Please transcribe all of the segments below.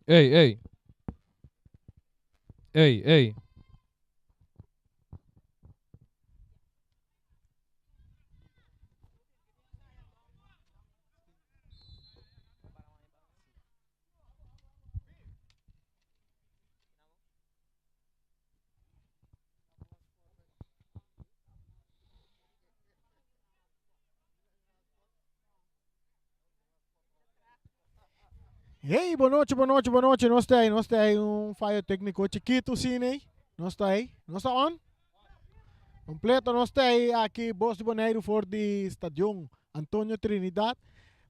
Ey, ey. Ey, ey. Hey, bon nochi, bon nochi, bon nochi. Nos ta ahí, nos ta ahí un fallo técnico chiquito, sí, nee. Nos ta ahí. Nos ta on? Completo, nos ta ahí aki, Bos di Boneiru for di Stadion Antonio Trinidad.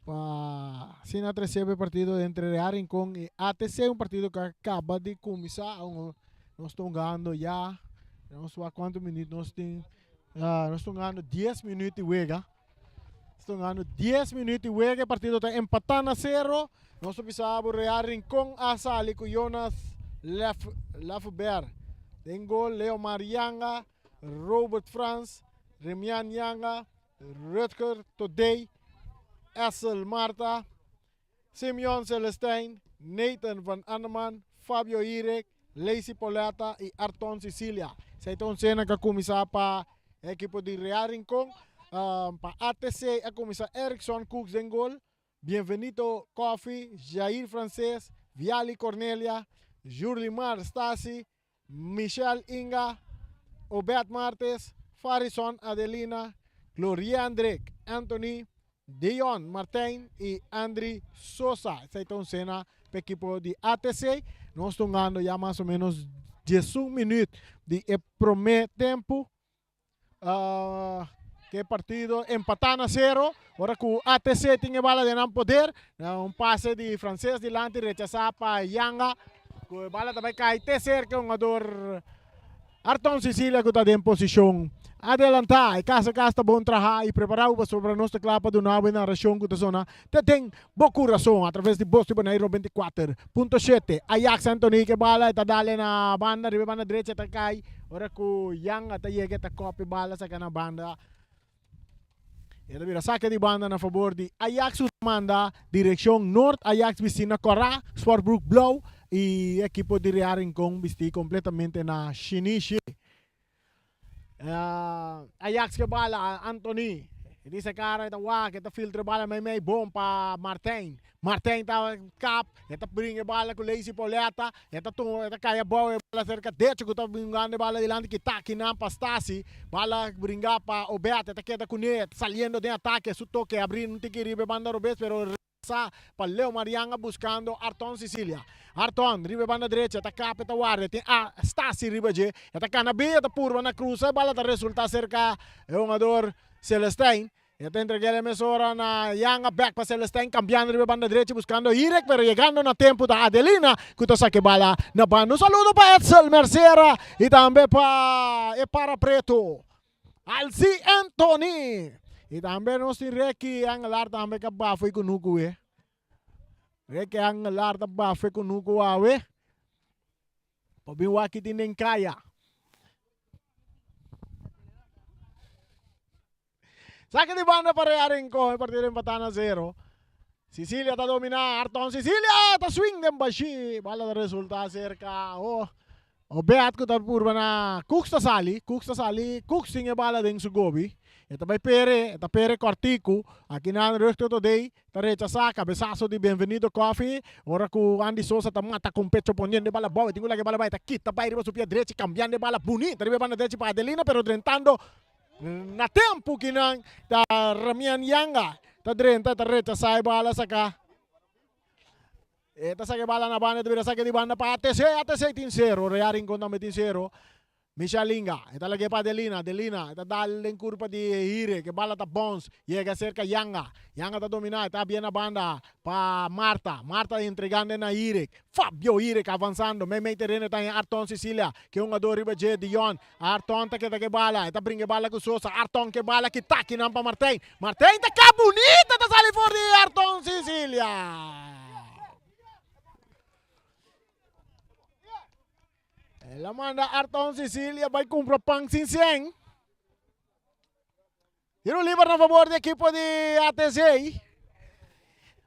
Pa asina trece e partido entre Real Rincon y ATC, un partido que acaba di cuminsa. Nos ta hungando ya, nos wak cuanto minuut nos tin. Ah, nos ta hungando 10 minuut di wega. Nos ta hungando 10 minuut di wega, e partido ta empatá na sero. Nos ta bisa bo Real Rincon a sali ku Jonas Lef Lefeber. Den gol Leomar Yanga, Robert Frans, Remian Yanga, Rutger Todey, Essel Marta, Simeon Celestijn, Nathan van Anneman, Fabio Irek, Lacey Poletta y Arton Cecilia. Esei ta un sena ku a kuminsá pa e ekipo di Real Rincon. Pa ATC a kuminsá Erickson Cooks den gol, Bienvenito Coffie, Jair Frances, Viali Cornelia, Jurlimar Stasi, Michel Inga, Obed Martes, Farison Adelina, Gloriandrick Anthony, Dion Martijn y Andry Sosa. Esei ta un sena pa ekipo di ATC. Nos ta hungando ya mas o menos 11 minuut di e prome tempo. Ke partido empatá na sero. Ora ku ATC tin e bala den nan poder. Un pase di Frances dilanti rechasá pa Yanga. Ku e bala ta bai kai te serka e hungador Arton Cecilia ku ta den posishon adelantá. E kas a kas ta bon trahá i prepará pasobra nos ta kla pa duna bo e narashon ku ta sona te den bo kurason atraves di Bos di Boneiru 94.7. Ajax Anthony ke bala e ta dale na banda riba e banda drecha e ta kai ora ku Yanga ta yega e ta kopi bala saka na banda. E ta bira sake di banda na fabor di Ajax ku ta manda direkshon nort. Ajax bisti na kòrá, sportbroek blou i ekipo di Real Rincon bisti kompletamente na shinishi. Ajax ke bala, Anthony e di se kara e ta wak e ta filtra e bala meimei bon pa Martijn. Martijn ta kap, e ta bringa e bala ku Lacey Pauletta, e ta tuma, e ta kai abou e bala serka Decho ku ta bringando e bala dilanti kita kinan pa Stasi, bala bringa pa Obed, e ta keda kuné, saliendo den atake, su toke abri un tiki riba e banda robes pero rechasa pa Leo Marianga buskando Arton Cecilia. Arton riba e banda drecha, e ta kap, e ta warda, e tin a Stasi riba dje, e ta kana bin, e ta purba na krusa, e bala ta resulta serka e hungador Celestijn. E ta entreg'el e mesora na Yanga, bek pa Celestijn, kambiando riba e banda drechi buskando Hirek, pero yegando na tempu ta Adelina ku ta saka e bala na banda. Un saludo pa Edsel Mercera i tambe pa e para preto Alcy Anthony. I tambe nos tin Ricky Angelar tambe ka bafo i kunuku e. Ricky Angelar ta bafo i kunuku awe. Pa bin wak ki tin den kaya. Saque di banda pa Real Rincon, e partido empatá na zero. Sicilia ta dominá, Arton Sicilia ta swing den bashí, bala ta resultá serka oh Obed ku ta purba na Cooks ta sali, Cooks ta sali, Cooks tin e bala den su gobi, e ta bai pere, e ta pere kòrtiku, akinan Rugter Todey Ta rechasá kabesaso di Bienvenido Coffie ora ku Andy Sosa ta mata kon pecho poniendo e bala abou. E tin ku laga e bala bai. Ta kita bai riba su pia drechi kambiando e bala bunita riba e banda drechi pa Adelina pero drentando na tempu kinan ta Ramian Yanga ta drenta ta rechasá e bala saka. E ta saka e bala na banda e ta bira saka di banda pa ATC. ATC tin sero. Real Rincon tambe tin sero. Michalinga, e ta lag'é pa Adelina, Adelina, e ta dal den kurpa di Hire, ke bala ta bons, yega serka Yanga, Yanga ta dominá, e ta habia na banda pa Marta, Marta entregando na Hirek, Fabio Hirek avansando, meimei tereno e ta haña Arton Cecilia, ke hungador riba dje, Dion, Arton ta keda ke bala, e ta bringa e bala ku Sosa, Arton ke bala kita kinan pa Martijn, Martijn ta ka bunita ta sali for di Arton Cecilia. El a manda Arton Cecilia bai cumpra pan sin cien. Tiro liber na favor di equipo di ATC.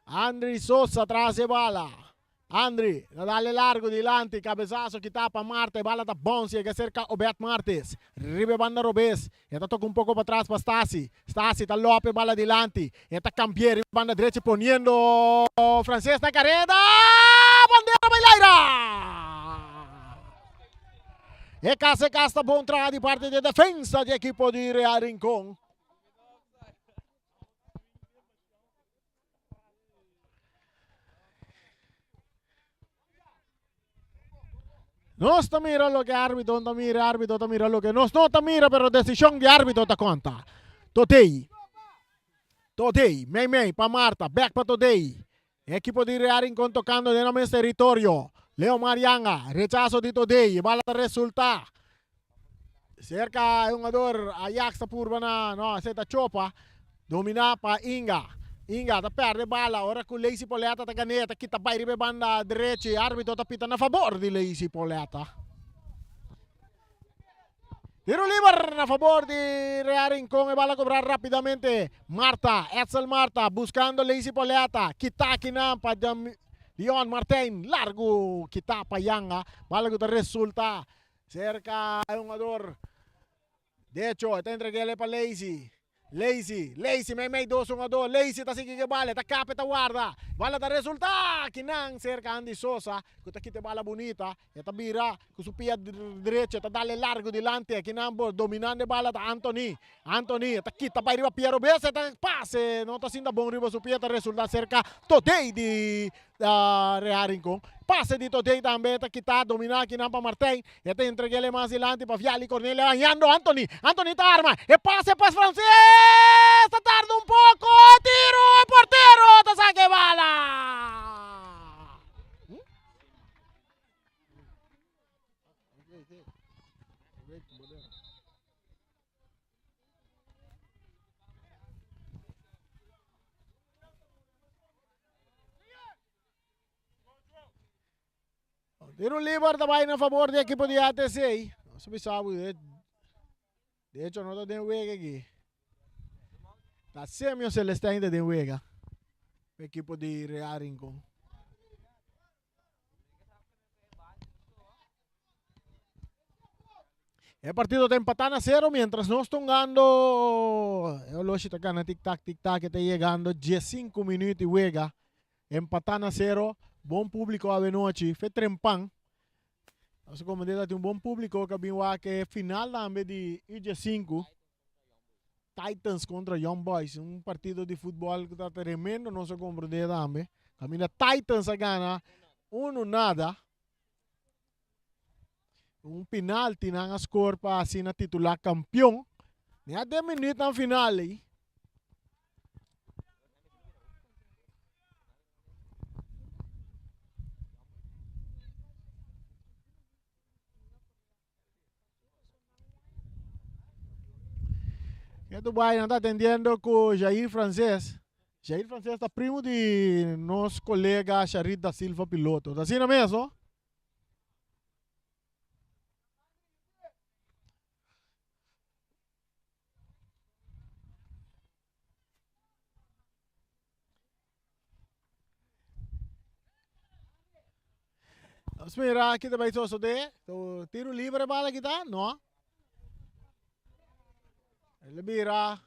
Andri Sosa tras e bala. Andri ta dale largo dilanti, cabezazo kita pa Marta, e bala ta bounce yega cerca Obed Martes. Riba e banda robes, e ta toca un poco patras pa Stasi. Stasi ta lope e bala dilanti, e ta cambi'e riba e banda drechi poniendo Frances na careda. Bandera bay laira! E cas e cas ta bon traha di parti di e defensa di ekipo di Real Rincon. Nos ta mira loke arbitro ta mira, arbitro ta mira loke nos no ta mira, pero decision di arbitro ta konta. Todei, Todei, mei mei pa Marta, bek pa Todei. Ekipo di Real Rincon tokando den nan mes teritorio. Leo Marianga, rechaso di Todei, e bala ta resulta. Serka e hungador Ajax ta purba na, no, esei ta Chopa. Dominá pa Inga. Inga ta pèrdè bala ora ku Leisi Poleta ta gan'é, ta kita bai riba e banda drechi. Árbitro ta pita na fabor di Leisi Poleta. Tiro liber na fabor di Real Rincon. E bala kobrá rápidamente. Marta, Edsel Marta buskando Leisi Poleta. Kita akinan pa Dion Martijn. Largu kita pa Yanga. Bala ku ta resulta Serka e hungador decho e ta entreg'el pa Lazy. Lazy, Lazy meimei dos hungador. Lazy ta sigui ku e bala, e ta kap, e ta warda. Bala ta resulta kinan serka Andy Sosa ku ta kita e bala bunita. E ta bira ku su pia derecho, e ta dal e largu dilanti. Akinan por dominando e bala ta Anthony. Anthony e ta kita bai riba pia robes, e ta pase, no ta sinta bon riba su pia, ta resulta serka Todey di Real Rincon. Pase di Todey tambe ta kita domina akinan pa Martijn. E ta entreg'el mas dilanti pa Viali Cornelia hañando Anthony. Anthony ta arma e pase pa Frances. Ta tarda un poco. Tiro e portero ta saca e bala. Tiro liber ta bai na favor di ekipo di ATC. Nos bisa bo de, de hecho no ta den wega aki. Ta Semio Celestijn ta den wega. Ekipo di Real Rincon. E partido ta empatá na sero mientras nos ta hungando. E oloshi ta gana tik tak tik tak e ta yegando diesinku minuut di wega. Empatá na sero. Bon públiko awe nochi. Fe trempan. Nos a komprendé ta tin un bon públiko ku a bin wak e final tambe di U diesinku. Titans kontra Young Boys. Un partido di futbòl ku ta tremendo nos a komprendé tambe. Kaminda Titans a gana unu nada. Un penalti nan a score pa asina titula campeon. Ni a den minuutnan final ei. Ya Dubai nan ta atendiendo ku Jair Frances. Jair Frances ta primo di nos kolega Sharit da Silva Piloto. Ta asina mes, no? Nos mira aki ta bai sosode. Tiro libre bala kita? No. El bira.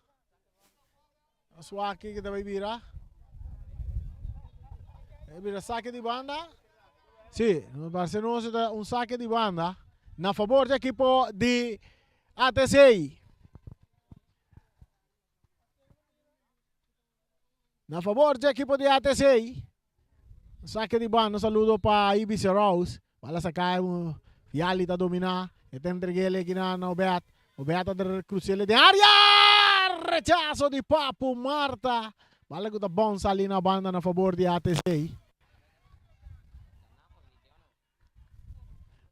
Nos wak aki ta bai bira. El bira sake di banda. Sí, nos parece nos ta un sake di banda na favor di ekipo di ATC. Na favor di ekipo di ATC. Sake di banda, saludo pa Ibis Rose. Bala saca Viali ta domina. E ta entreg'el aki na Obed. Obed ta cruc'el den area. Rechazo di Papu Marta. Bala cu ta bon sali na banda na favor di ATC.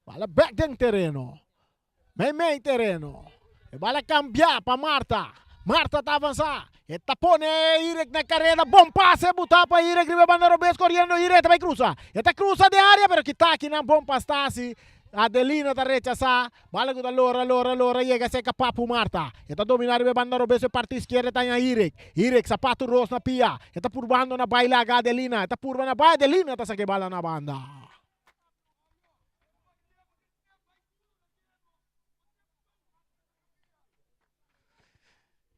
Bala bek den tereno. Meimei tereno. E bala cambia pa Marta. Marta ta avansa. E ta pone Irek na careda. Bon pase buta pa Irek riba banda robes coriendo. Irek ta bay cruza. E ta cruza den area pero kita akinan bon pa Stasi. Adelina ta rechasá. Bala ku ta lora, lora, lora yega serka Papu Marta. E ta dominá riba e banda robes e parti iskierda e ta haña Hirek. Hirek, sapatu ros na pia. E ta purbando na bai laga Adelina. E ta purba na bai, Adelina ta saka e bala na banda.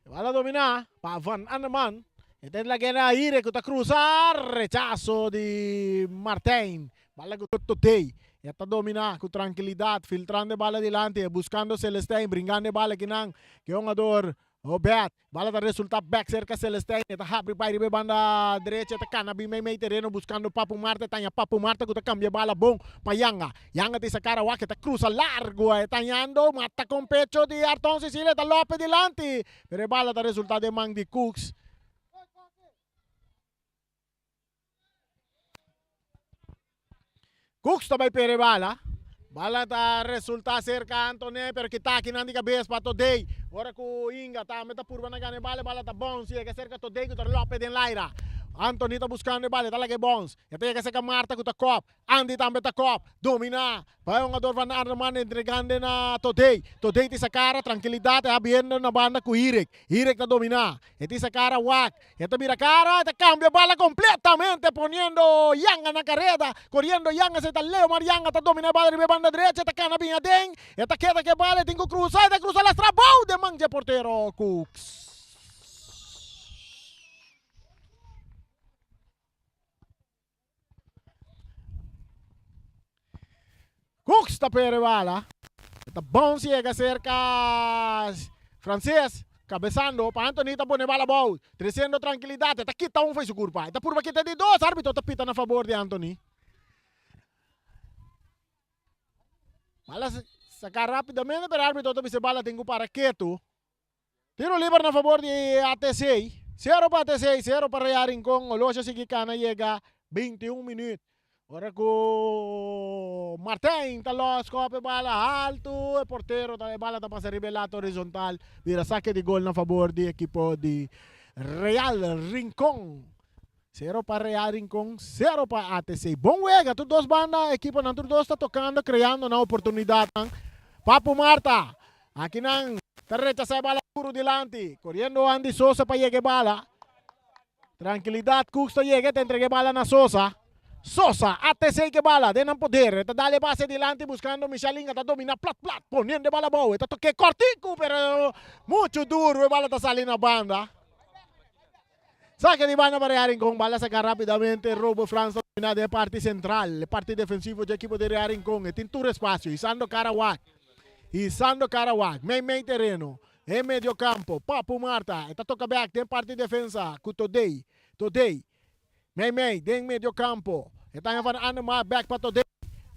E bala dominá pa Van Anneman. E ta lag'é na Hirek ku ta krusa. Rechaso di Martijn. Bala ku Totey. E ta dominá ku trankilidat, filtrando e bala dilanti, buskando Celestijn, bringando e bala kinan. Ke hungador Obed. Bala ta resulta bek serka Celestijn. E ta habri bai riba e banda derecha. E ta kana bin meimei tereno buskando Papu Marta. E ta haña Papu Marta ku ta kambia e bala bon pa Yanga. Yanga ta isa kara wak. E ta krusa largu. E ta hañando mata kon pecho di Arton Cecilia. E ta lope dilanti. Pero e bala ta resulta den man di Cooks. Cooks ta bai pere bala. Bala ta resulta cerca Antoné, pero kita akinan di cabes pa Todey. Ora cu Inga tambe ta purba na gana e bala, e bala ta bounce yega cerca Todey cu ta lope den laira. Anthony ta buscando e bala, e ta laga e bounce. E ta yega cerca Marta cu ta kop. Andy tambe ta kop. Domina pa e hungador Van Arneman entregando na Todey. Todey ta isa cara, trankilidad, e habiendo na banda cu Hirek. Hirek ta domina. E ta isa cara wak. E ta bira cara, e ta cambia bala completamente poniendo Yanga na careda. Coriendo Yanga esey ta Leomar Yanga ta domina e bala riba e banda derecha, e ta cana bin aden. E ta keda cu e bala, e tin cu cruza, e ta cruza lastra bou den man dje portero Cooks. Cooks ta pere bala. Ta bounce yega cerca Frances. Cabezando pa Anthony ta pone bala bou. Treciendo tranquilidad. E ta kita un fo'i su curpa. E ta purba kita di dos. Arbitro ta pita na favor di Anthony. Bala saca rapidamente pero arbitro ta bisa bala tin cu para ketu. Tiro liber na fabor di ATC. Sero pa ATC, sero pa Real Rincon. Oloshi a sigui kana yega 21 minuut. Ora ku Martijn ta los kop e bala haltu, e portero ta e bala ta pasa riba e lata horizontal, bira sake di gol na fabor di ekipo di Real Rincon. Sero pa Real Rincon, sero pa ATC. Bon wega, tur dos banda ekiponan tur dos ta tokando, kreando nan oportunidatnan. Papu Marta, akinan ta rechasá e bala duru dilanti, koriendo Andy Sosa pa yega e bala. Trankilidat, Cooks ta yega, ta entrega e bala na Sosa. Sosa, ATC ke bala den nan poder, e ta dal e pase dilanti buskando Michel Inga, ta domina plat plat, poniendo e bala abou, e ta tok'é kòrtiku pero muchu duru e bala ta sali na banda. Sake di banda pa Real Rincon, bala saka rapidamente, Robo Frans ta domina den e parti sentral, e parti defensivo dje ekipo di Real Rincon, e tin tur espasio, hisando kara wak, hisando kara wak, mei mei tereno, den medio kampo, Papu Marta, e ta toka bek den parti defensa ku Todey, Todey, mei mei den medio kampo, e ta haña Van Anemark bek pa Todey,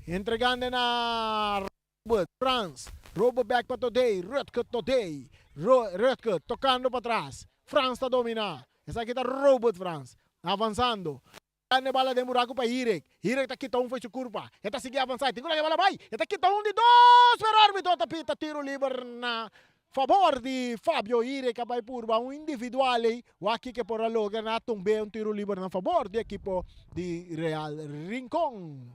entregando na Robert Frans, robo bek pa Todey, Rutger Todey, Rutger tocando patras, Frans ta domina, esaki ta Robert Frans, avansando, dando e bala den buraco pa Hirek, Hirek ta kita un fo'i su curpa, e ta sigui avansa, e tin cu laga e bala bay, e ta kita un di dos, pero arbitro ta pita tiro liber na fabor di Fabio Hirek a bay purba un individual ey, wak kiko e por a logra na tumbe un tiro liber na fabor di ekipo di Real Rincon.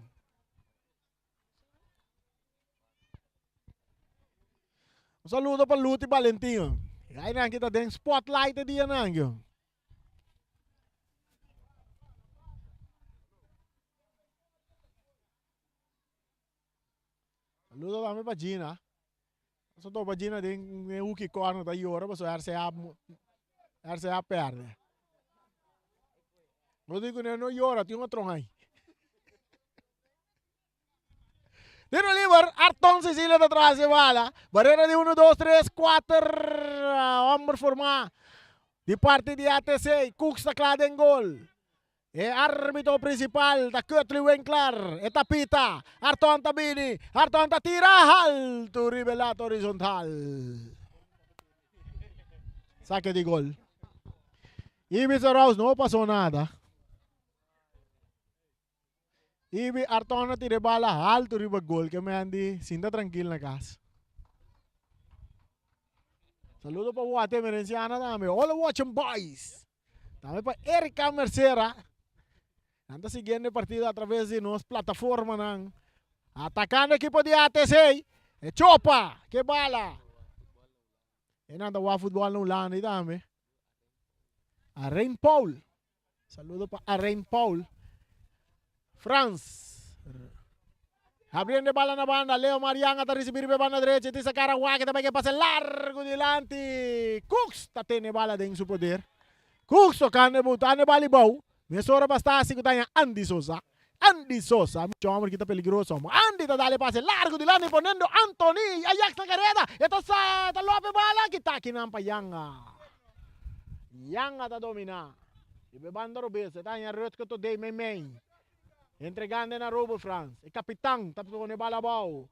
Un saludo pa Luti Valentin. Ay nan kita den spotlight e dia nan yo. Saludo tambe pa Gina. So topa Gina den den hoekie corner ta yora paso RCA RCA perde. No digo no yora, tin otro ahí. Tiro liber, Arton Cecilia ta tras e bala. Barrera di 1, 2, 3, 4. Homber formá di parti di ATC. Cooks ta kla den gol. E arbitro principal ta Curtly Winkler. E ta pita. Arton ta bini. Arton ta tira haltu riba e lata horizontal. Sake di gol. Ibis Arauz no pasó nada. Ibi Arton a tira e bala haltu riba gol ke men di sinta trankil na kas. Saludo pa Wate Emerenciana tambe. All the watching boys. Tambe pa Erika Mercera. Nan ta siguiendo e partido a traves di nos plataformanan. Atacando equipo di ATC. E chopa. Ke bala. E nan ta wak futbol na Hulanda y tambe. Areen Paul. Saludo pa Areen Paul. Frans. Abriendo e bala na banda. Leo Marianga ta ricibi riba e banda derecha. E tin sa cara wak. E ta bai ke pase largo dilanti. Cooks ta tene e bala den su poder. Cooks tocando e botando e bala ibou. Mesora basta si ku ta haña Andy Sosa. Andy Sosa, mucha homber ki ta peligroso. Andy ta dal e pase largu dilanti ponendo Anthony Ajax na kareda. E ta sa, e ta lope bala kita kinan pa Yanga. Yanga ta domina. Riba e banda robes e ta haña Rutger Todey meimei. Entregando na Robo Frans. E kapitan ta pone bala abou.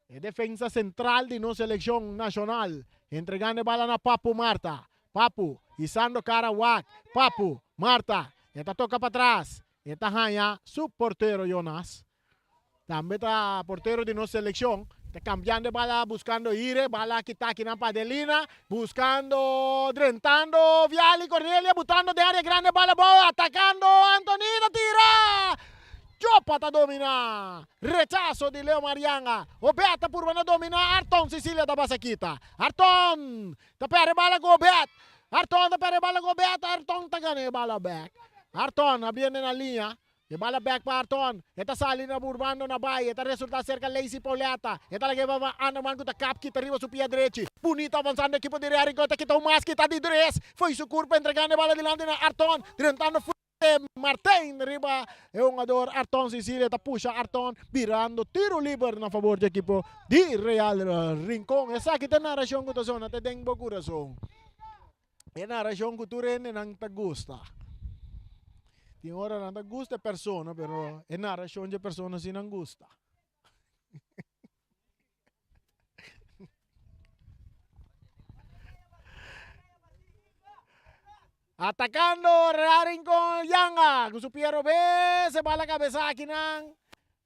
E defensa sentral di nos selekshon nashonal entregando e bala na Papu Marta. Papu hisando kara wak. Papu Marta e ta toka patras. E ta haña su portero Jonas. Tambe ta portero di nos selekshon. Ta kambiando e bala buskando Ire. Bala kita akinan pa Adelina. Buskando, drentando Viali Cornelia butando den area grande bala abou atakando Anthony ta tira! Jopa ta domina! Rechaso di Leo Marianga. Obed ta purba na domina Arton Cecilia ta basa kita. Arton ta perde bala ku Obed. Arton ta perde bala ku Obed. Arton ta gana e bala bek. Arton a biende na liña. E bala bek pa Arton. E ta sali na burbando na bai. E ta resulta serka Lacey Pauletta. E ta lag'e pa Anderman ku ta kap kita riba su pia drechi. Bunito avansando ekipo di Real Rincon ta kita un mas kita di tres. Fo'i su kurpa entregando e bala dilanti na Arton. Drentando fuerte Martijn riba e hungador Arton Cecilia ta pusha Arton birando tiro liber na fabor di ekipo di Real Rincon. Esaki ta e narashon ku ta sona te den bo kurason. E narashon ku tur hendenan ta gusta. Tin ora nan ta gusta e persona, pero e narashon dje persona si nan gusta. Atacando Real Rincon Yanga ku su pie robes e bala kabesa akinan.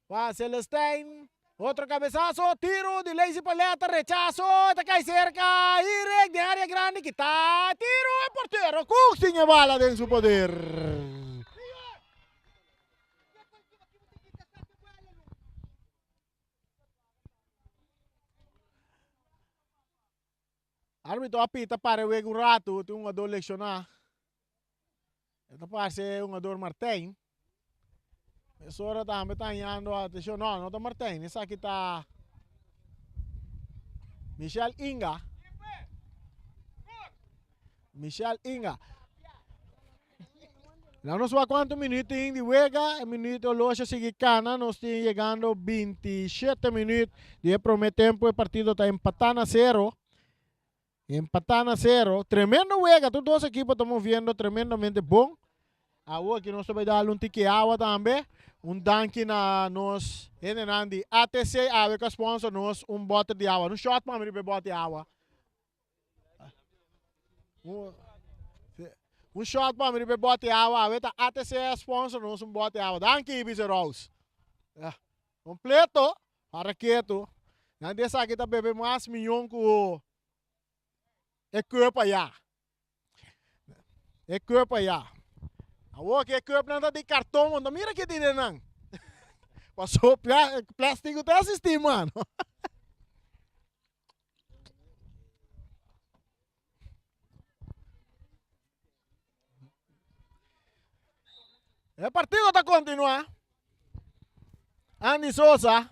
Pa Celestijn, otro cabezazo, tiro di Lazy Paleta, rechazo, ta cay cerca, Irek den area grandi, kita tiro e portero Cook tin e bala den su poder. Arbitro a pita para wega un rato, tin un jugador lesioná. E ta parse hungador Martijn. Mesora tambe ta hañando atenshon. No, no ta Martijn. Esaki ta Michel Inga. Michel Inga. Laat nos wak cuanto minuut tin di wega. E minuut horloge sigui cana. Nos tin yegando 27 minuut di e prome tempo. E partido ta empata na cero. Empatá na sero. Tremendo wega. Tur dos ekipo ta moviendo tremendamente bon. Awo aki nos ta bai dal un tiki awa tambe. Un danki na nos hendenan di ATC awe ku a sponsor nos un boter di awa. Un shot pa mi riba e boter di awa. Un shot pa mi riba e boter di awa. Awe ta ATC a sponsor nos un boter di awa. Danki Ibiza Rose. Completo. Para ketu. Nan di esaki ta bebe mas miyon ku e cup aya. E cup aya. Awor ki e cupnan ta di karton, bo no ta mira ki tin den nan. Paso plastic ku ta asisti mano. E partido ta continua. Andy Sosa.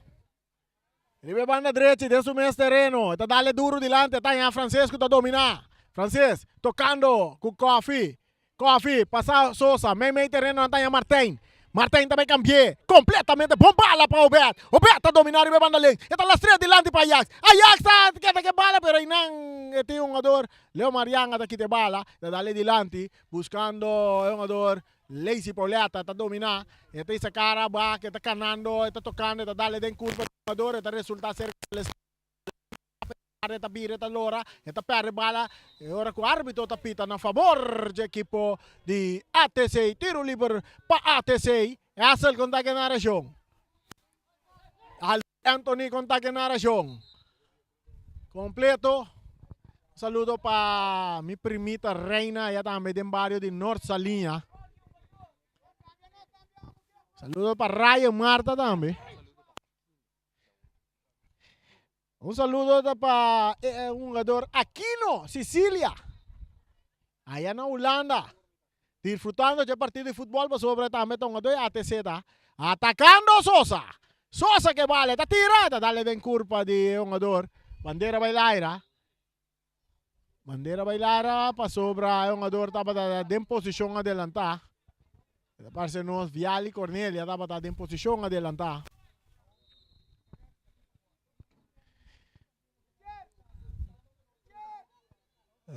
Riba e banda drechi den su mes tereno. E ta dale duro dilanti. E ta haña Frances ku ta domina. Frances tokando ku Koffie. Koffie pasa Sosa. Mei mei tereno nan ta haña Martijn. Martijn ta bai kambi'é kompletamente. Bon bala pa Obed. Obed ta dominá riba e banda links. E ta lastr'é dilanti pa Ajax. Ajax ta keda ku e bala pero einan e tin un hungador Leo Marianga ta kita e bala. Ta dale dilanti buskando e hungador Lazy Pauletta ta dominá. E ta hisa kara bak, e ta kanando, e ta tokando, e ta dale den kurpa di hungador. E ta resultá ser E ta bira, e ta lora, e ta perde bala. E ora ku arbitro ta pita na fabor dje ekipo di ATC. Tiro liber pa ATC. Essel kon ta gana rashon. Anthony kon ta gana rashon. Kompleto. Un saludo pa mi primita Reina aya tambe den bario di Noord Saliña. Saludo pa Ryan Marta tambe. Un saludo ta pa e hungador Aquino Sicilia. Aya na Hulanda. Disfrutando dje partido di futbol pasobra tambe ta hungador di ATC ta atacando Sosa. Sosa ke bala e ta tira ta dale den curpa di e hungador. Bandera bai laira. Bandera bai laira pasobra e hungador tabata den posicion adelanta. Ta parse nos Viali Cornelia tabata den posicion adelanta.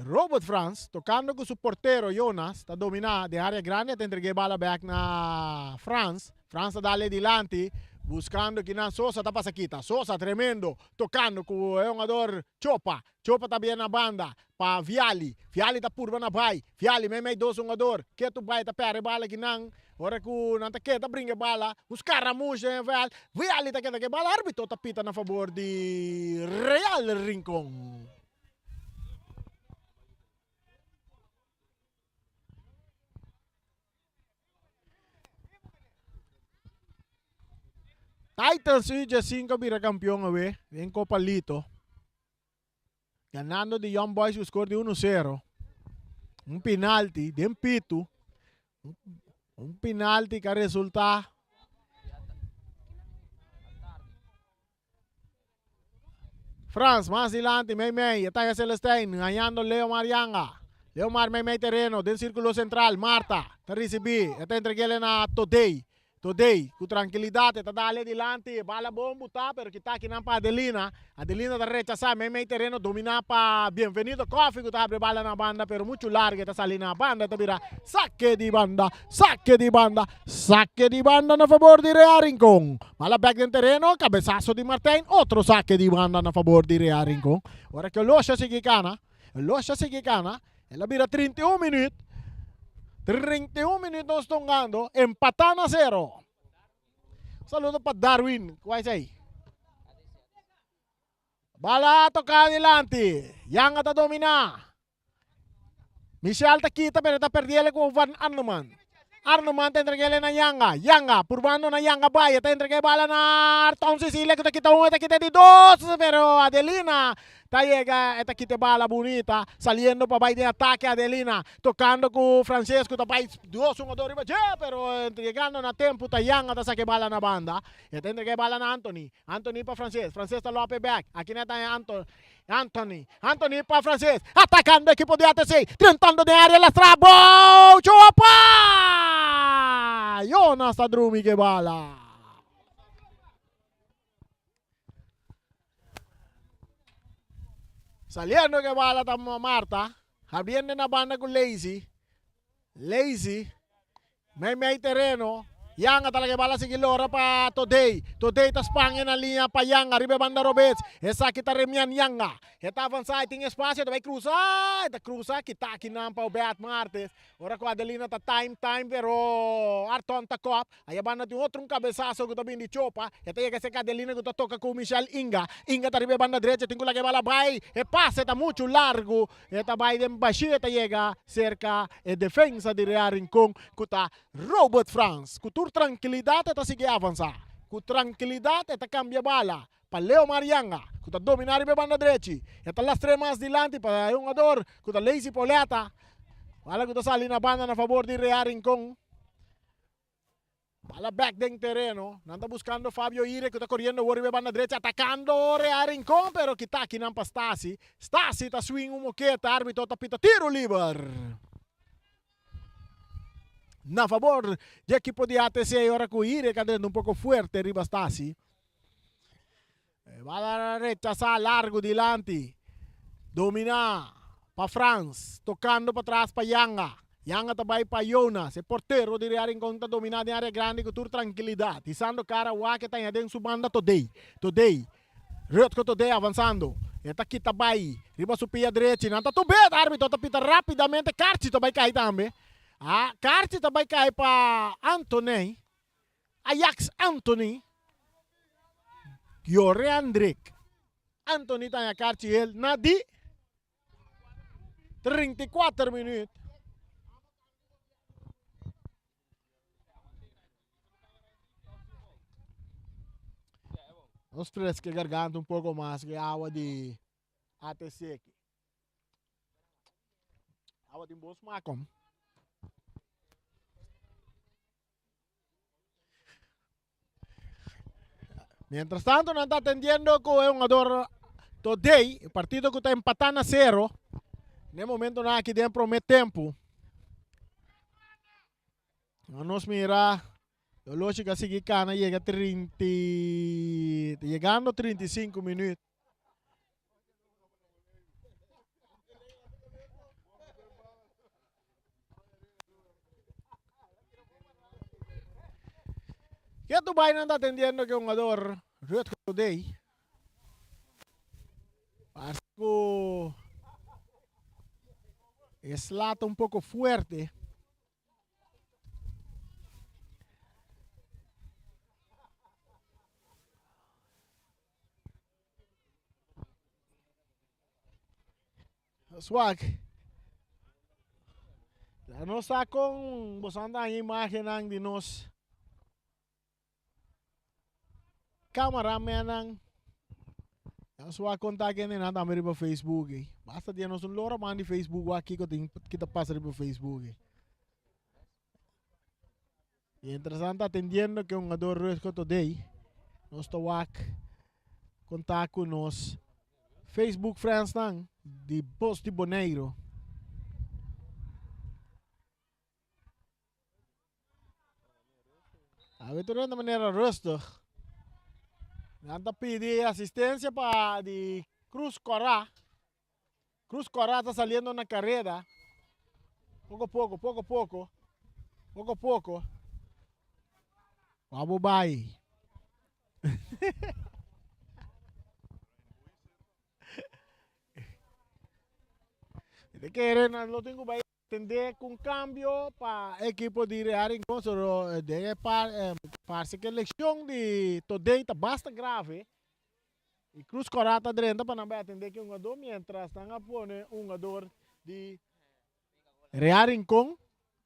Robert Frans tocando cu su portero Jonas ta domina den area grandi ta entrega e bala bek na Frans. Frans ta dale dilanti buscando kinan Sosa ta pasa kita. Sosa tremendo tocando cu e hungador Chopa. Chopa ta bien na banda pa Viali. Viali ta purba na bai. Viali meimei dos hungador. Ketu bai ta perde bala kinan. Ora ku nan ta keda bringa e bala, un skaramush den e vèlt, Viali ta keda ku e bala, arbitro ta pita na fabor di Real Rincon. Titans U15 a bira kampion awe den Kopa Lito. Ganando di Young Boys ku skor di uno sero. Un penalti den pitu. Un penalti ku a resultá. Frans mas dilanti mei mei e taga Celestijn hañando Leomar Yanga. Leomar mei mei tereno den sirkulo sentral Marta ta risibí e ta entreg'é na Todey. Todey, ku trankilidat e ta dale dilanti, e bala bon butá, pero kita akinan pa Adelina. Adelina ta rechasá meimei tereno dominá pa Bienvenido Koffie ku ta habri e bala na banda, pero muchu largu e ta sali na banda, e ta bira sake di banda, sake di banda, sake di banda na fabor di Real Rincon. Bala bèk den tereno, kabesaso di Martijn, otro sake di banda na fabor di Real Rincon. Ora ku Olosha sigui kana, Olosha sigui kana, El a bira 31 minuut. 31 minuut nos tongando. Empatá na sero. Saludo pa Darwin. Kua esei? Bala toká dilanti. Yanga ta dominá. Michel ta kita pero ta perdiele ku Van Arneman. Arneman ta entregele na Yanga. Yanga purbando na Yanga bai. E ta entrega e bala na Arton Cecilia ku ta kita un e ta kita di dos. Pero Adelina Ta yega e ta kita e bala bunita saliendo pa bai den atake Adelina tocando cu Francesco ta bai dos hungador riba dje pero yegando na tempo ta Yanga ta saca e bala na banda e ta entrega e bala na Anthony Anthony pa Frances Frances ta lope bek aki na ta Anthony Anthony pa Frances atacando ekipo di ATC drentando den area lastra bou Chopa Jonas ta drumi cu e bala. Saliendo ke bala ta Marta. Abriendo na banda ku Lazy. Lazy. Mei mei tereno. Yanga ta laga e bala sigui lora pa Todey. Todey ta span e na liña pa Yanga riba e banda robes. Esaki ta Remian Yanga. E ta avansa, e tin espacio, e ta bai crusa. E ta crusa, kita akinan pa Obed Martes. Ora ku Adelina ta time time pero Arton ta kop. Aya banda tin otro un cabesazo cu ta bin di Chopa. E ta yega cerca Adelina cu ta toca cu Michel Inga. Inga ta riba e banda drecha tin cu laga e bala bay. E pase ta mucho largo. E ta bay den bashi e ta yega cerca e defensa di Real Rincon cu ta Robert Frans. Cu tur trankilidad e ta sigui avansa. Cu trankilidad e ta cambia bala pa Leo Marianga cu ta domina riba e banda drechi. E ta lastre mas dilanti pa e hungador cu ta Lazy Pauletta. Bala cu ta sali na banda na fabor di Real Rincon. Bala bek den tereno. Nan ta buscando Fabio Ire cu ta coriendo awor riba e banda drecha atacando Real Rincon pero kita akinan pa Stasi. Stasi ta swing un moketa arbitro ta pita tiro liber. Na fabor di ekipo di ATC ora cu Ire ka drenta un poco fuerte riba Stasi. Bala rechasa largo dilanti. Domina pa Frans. Tocando patras pa Yanga. Yanga ta bay pa Jonas. E portero di Real Rincon ta domina den area grandi cu tur trankilidad. Hisando cara wak e ta ña den su banda Todey. Todey. Rutger Todey avansando. E ta kita bay riba su pia drechi. Nan ta tubet. Arbitro ta pita rapidamente. Karchi ta bay cay tambe. A karchi ta bay cay pa Anthony. Ajax Anthony Yore Andrick Anthony ta haña karchi hel na di 34 minuut. Nos fresca e garganta un poco mas cu e awa di ATC aki. Awa tin bon smaak om. Mientras tanto nan ta atendiendo cu e hungador Todey, e partido cu ta empata na cero. Den momentonan aki den prome tempo. Nos mira Loloshi a sigui cana yega 30 yegando 35 minuut. Ke tu bai nan ta atendiendo ke hungador Rutger Todey. Parece ku e sla ta un poko fuerte. Swak. Ya nos sa kon boso anda haña imagennan di nos cameramannan. Ya swak kon ta kendenan tambe riba Facebook ei. Basta dia nos un lora man di Facebook wak kiko tin kita pasa riba Facebook ei. Mientras nan ta atendiendo ke hungador Rutger Todey, nos ta wak konta ku nos Facebook friends nan di Bos di Boneiru. Awe tur na manera rustig. Nan ta pidi asistencia pa di Cruz Cora. Cruz Cora ta saliendo na careda. Poco poco, poco poco. Poco poco. Wabo bai. De kere nan lo tin ku bai atendé ku un kambio pa ekipo di Real Rincon, solo den e parse ku e lekshon di Todey ta basta grave. Y Cruz Cora ta drenta pa nan bai atendé ku e hungador mientras nan a pone un hungador di Real Rincon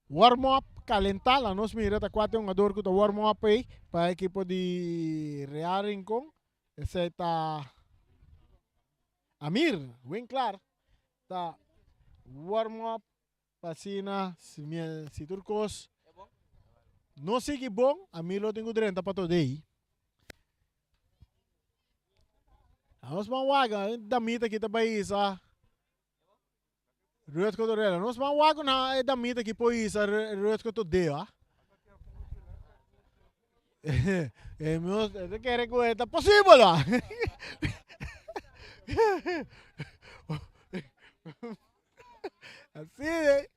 warm up, kalentá. Laga nos mira ta kua ta e hungador ku ta warm up ei pa e ekipo di Real Rincon. Esei ta Amir Winklaar ta warm up pa asina si tur kos no sigui bon, Amir lo tin ku drenta pa Todey. Nos ban wak damita aki ta bai hisa Rutger Torella. Nos ban wak na e damita aki por hisa Rutger Todeo. Ah. E nos e kere ku e ta posibel ah. Así eh.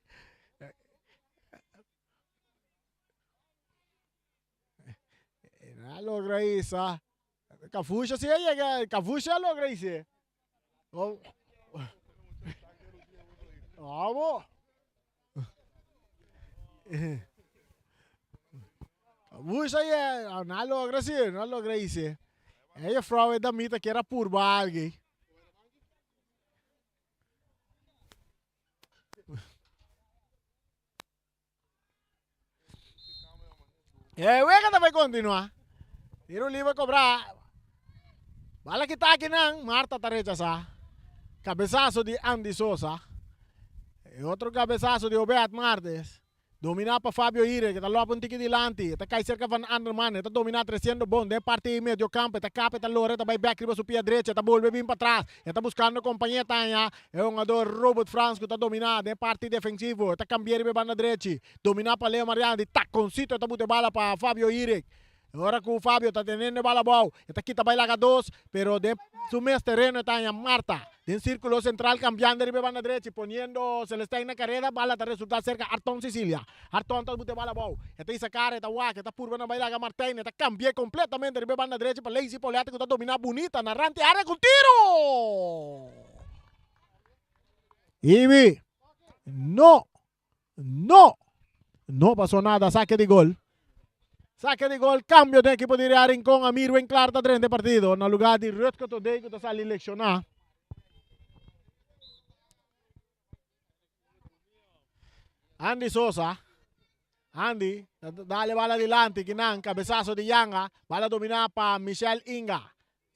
A logra isa. Cafusha si a yega, Cafusha a logra ise. Oh. Vamos. Cafusha ye, no a logra si, no a logra ise. E juffrouw e damita kier a purba algo. E wega ta bai continua. Tiro libre cobra. Bala kita aki nan. Marta ta rechasa. Cabezazo di Andy Sosa. E otro cabezazo di Obed Martes. Domina pa Fabio Ire que ta lopa un tiki dilanti. E ta cai cerca van Anderman. E ta domina treciendo bon den parti medio campo. E ta capa, e ta lora, e ta bai bek riba su pia drecha. E ta bolbe bin patras. E ta buscando compañía taña. E hungador Robert Frans cu ta domina den parti defensivo. E ta cambia riba e banda drechi. Domina pa Leo Mariano di taconcito e ta buta e bala pa Fabio Irick. E ora cu Fabio ta tenendo e bala abao, e ta kita bay laga dos, pero den su mes tereno e ta haña Marta. Den circulo central cambiando riba e banda drechi, poniendo Celestijn na careda, bala ta resulta cerca Arton Cecilia. Arton ta buta e bala abao, e ta hisa cara, e ta wak, e ta purba na bay laga Martijn, e ta cambia completamente riba e banda drechi pa Lazy Paulette cu ta domina bunita na rand di area cu tiro! Ibi! No! No! No pasó nada, saque di gol. Saque di gol, cambio den equipo di Real Rincon. Amir Winklar ta drenta e partido na lugar di Rutger Todey cu ta sali lecciona. Andy Sosa. Andy, dale bala dilanti, kinan, cabezazo di Yanga. Bala domina pa Michel Inga.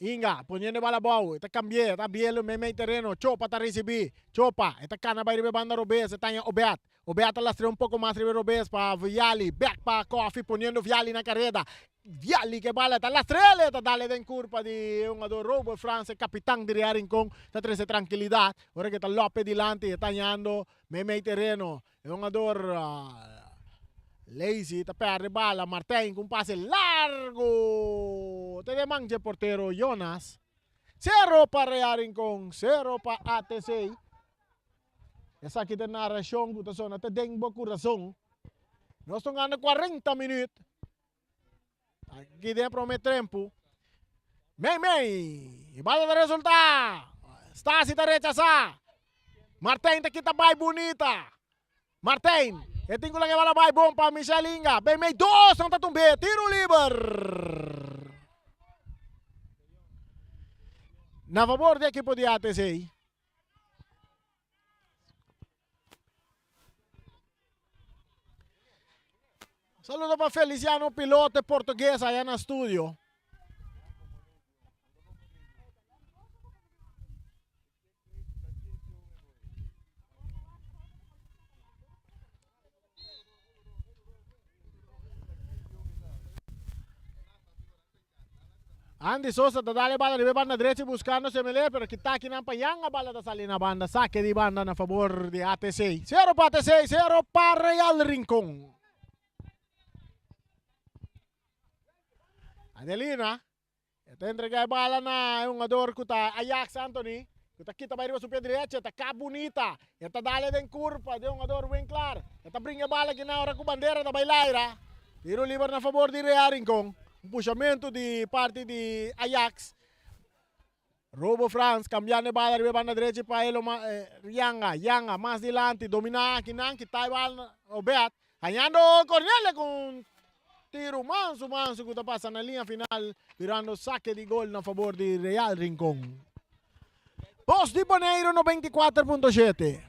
Inga poniendo e bala abou, e ta cambi'é, e ta abri'é meimei tereno, Chopa ta ricibi, Chopa, e ta cana bai riba e banda robes, e ta haña Obed, Obed ta lastr'é un poco mas riba e robes pa Viali, bek pa Koffie poniendo Viali na careda, Viali ke bala, e ta lastr'é, e ta dal e den curpa di e hungador Robert Frans, e capitan di Real Rincon, ta trece trankilidad, ora ke ta lòp'e dilanti, e ta hañando meimei tereno, E hungador Lazy ta perde bala, Martijn ku un pase largo te den man dje portero Jonas. Sero pa Real Rincon, sero pa ATC. Esaki ta narashon ku ta sona te den bo kurason. Nos ta hungando 40 minuut. Aki den prome tempu. Mei mei. E bala ta resulta. Stasi ta rechasa. Martijn ta kita bai bunita. Martijn. E tin ku laga e bala bai bon pa Michel Inga. Mei mei dos nan ta tumbe. Tiro liber. Na favor di ekipo di ATC. Saludo pa Feliciano Pilote Portugues allá na studio. Andy Sosa ta dal e bala riba e banda drechi buscando Semele pero kita akinan pa Yanga bala ta sali na banda sake di banda na fabor di ATC. Sero pa ATC, sero pa Real Rincon. Adelina e ta entrega e bala na e hungador ku ta Ajax Anthony ku ta kita bai riba su pie drechi e ta kap bunita e ta dal e den kurpa di e hungador Winklar e ta bringa e bala akinan ora ku bandera ta bai laira. Tiro liber na fabor di Real Rincon. Un pushamentu di parti di Ajax. Robo Frans cambiando e bala riba e banda drechi pa Elo Yanga. Yanga mas dilanti domina akinan kita e bala Obed. Hañando Cornelia cu un tiro mansu mansu cu ta pasa na liña final birando sake di gol na fabor di Real Rincon. Bos di Boneiro 94.7.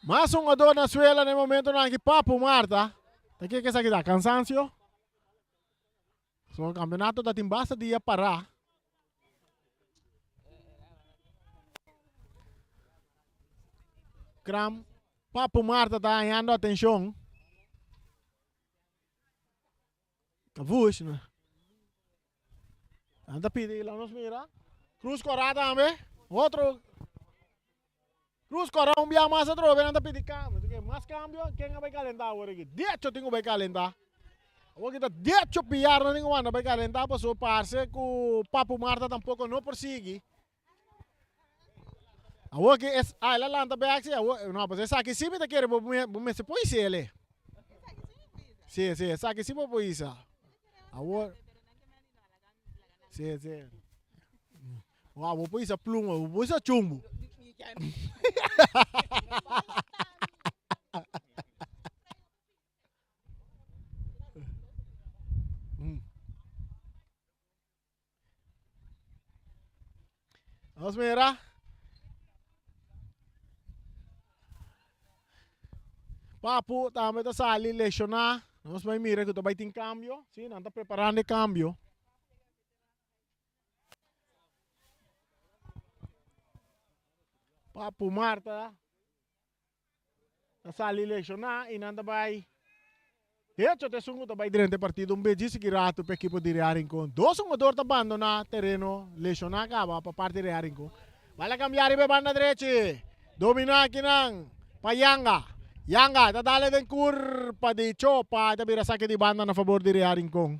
Mas un odor na suela na e momentonan aki Papu Marta. Ta ke esaki ta? Cansancio? So campeonato ta tin basta dia pará. Kram Papu Marta ta hañando atencion. Kavush no. Nan ta pidi la nos mira. Cruz Corá tambe. Otro. Cruz Corá un bia mas atrobe nan ta pidi cambio. Así que mas cambio, ken a bay calentá awor aki? Decho tin ku bay calentá. Awor ki ta decho piar nan tin ku manda bay calentá pasobra parse ku Papu Marta tampoco no por sigui. Awor ki es, ah, el a lanta bek si, awor, no, pues esaki si mi ta kere bo, bo mester por hisa ele. Si, si, esaki si bo por hisa. Awor, si, si. Wow, bo por hisa pluma, bo por hisa chumbo. Nos mira. Papu tambe ta sali lesioná. Nos bai mira ku ta bai tin kambio. Si, nan ta preparando e kambio. Papu Marta Ta sali lesioná i nan ta bai. De hecho ta esun ku ta bai drenta e partido un bes djis ki ratu pa ekipo di Real Rincon. Dos hungador ta bandoná tereno lesioná kaba pa parti Real Rincon. Bal a kambia riba e banda drechi. Dominá akinan pa Yanga. Yanga ta dal e den kurpa di Chopa i ta bira sake di banda na fabor di Real Rincon.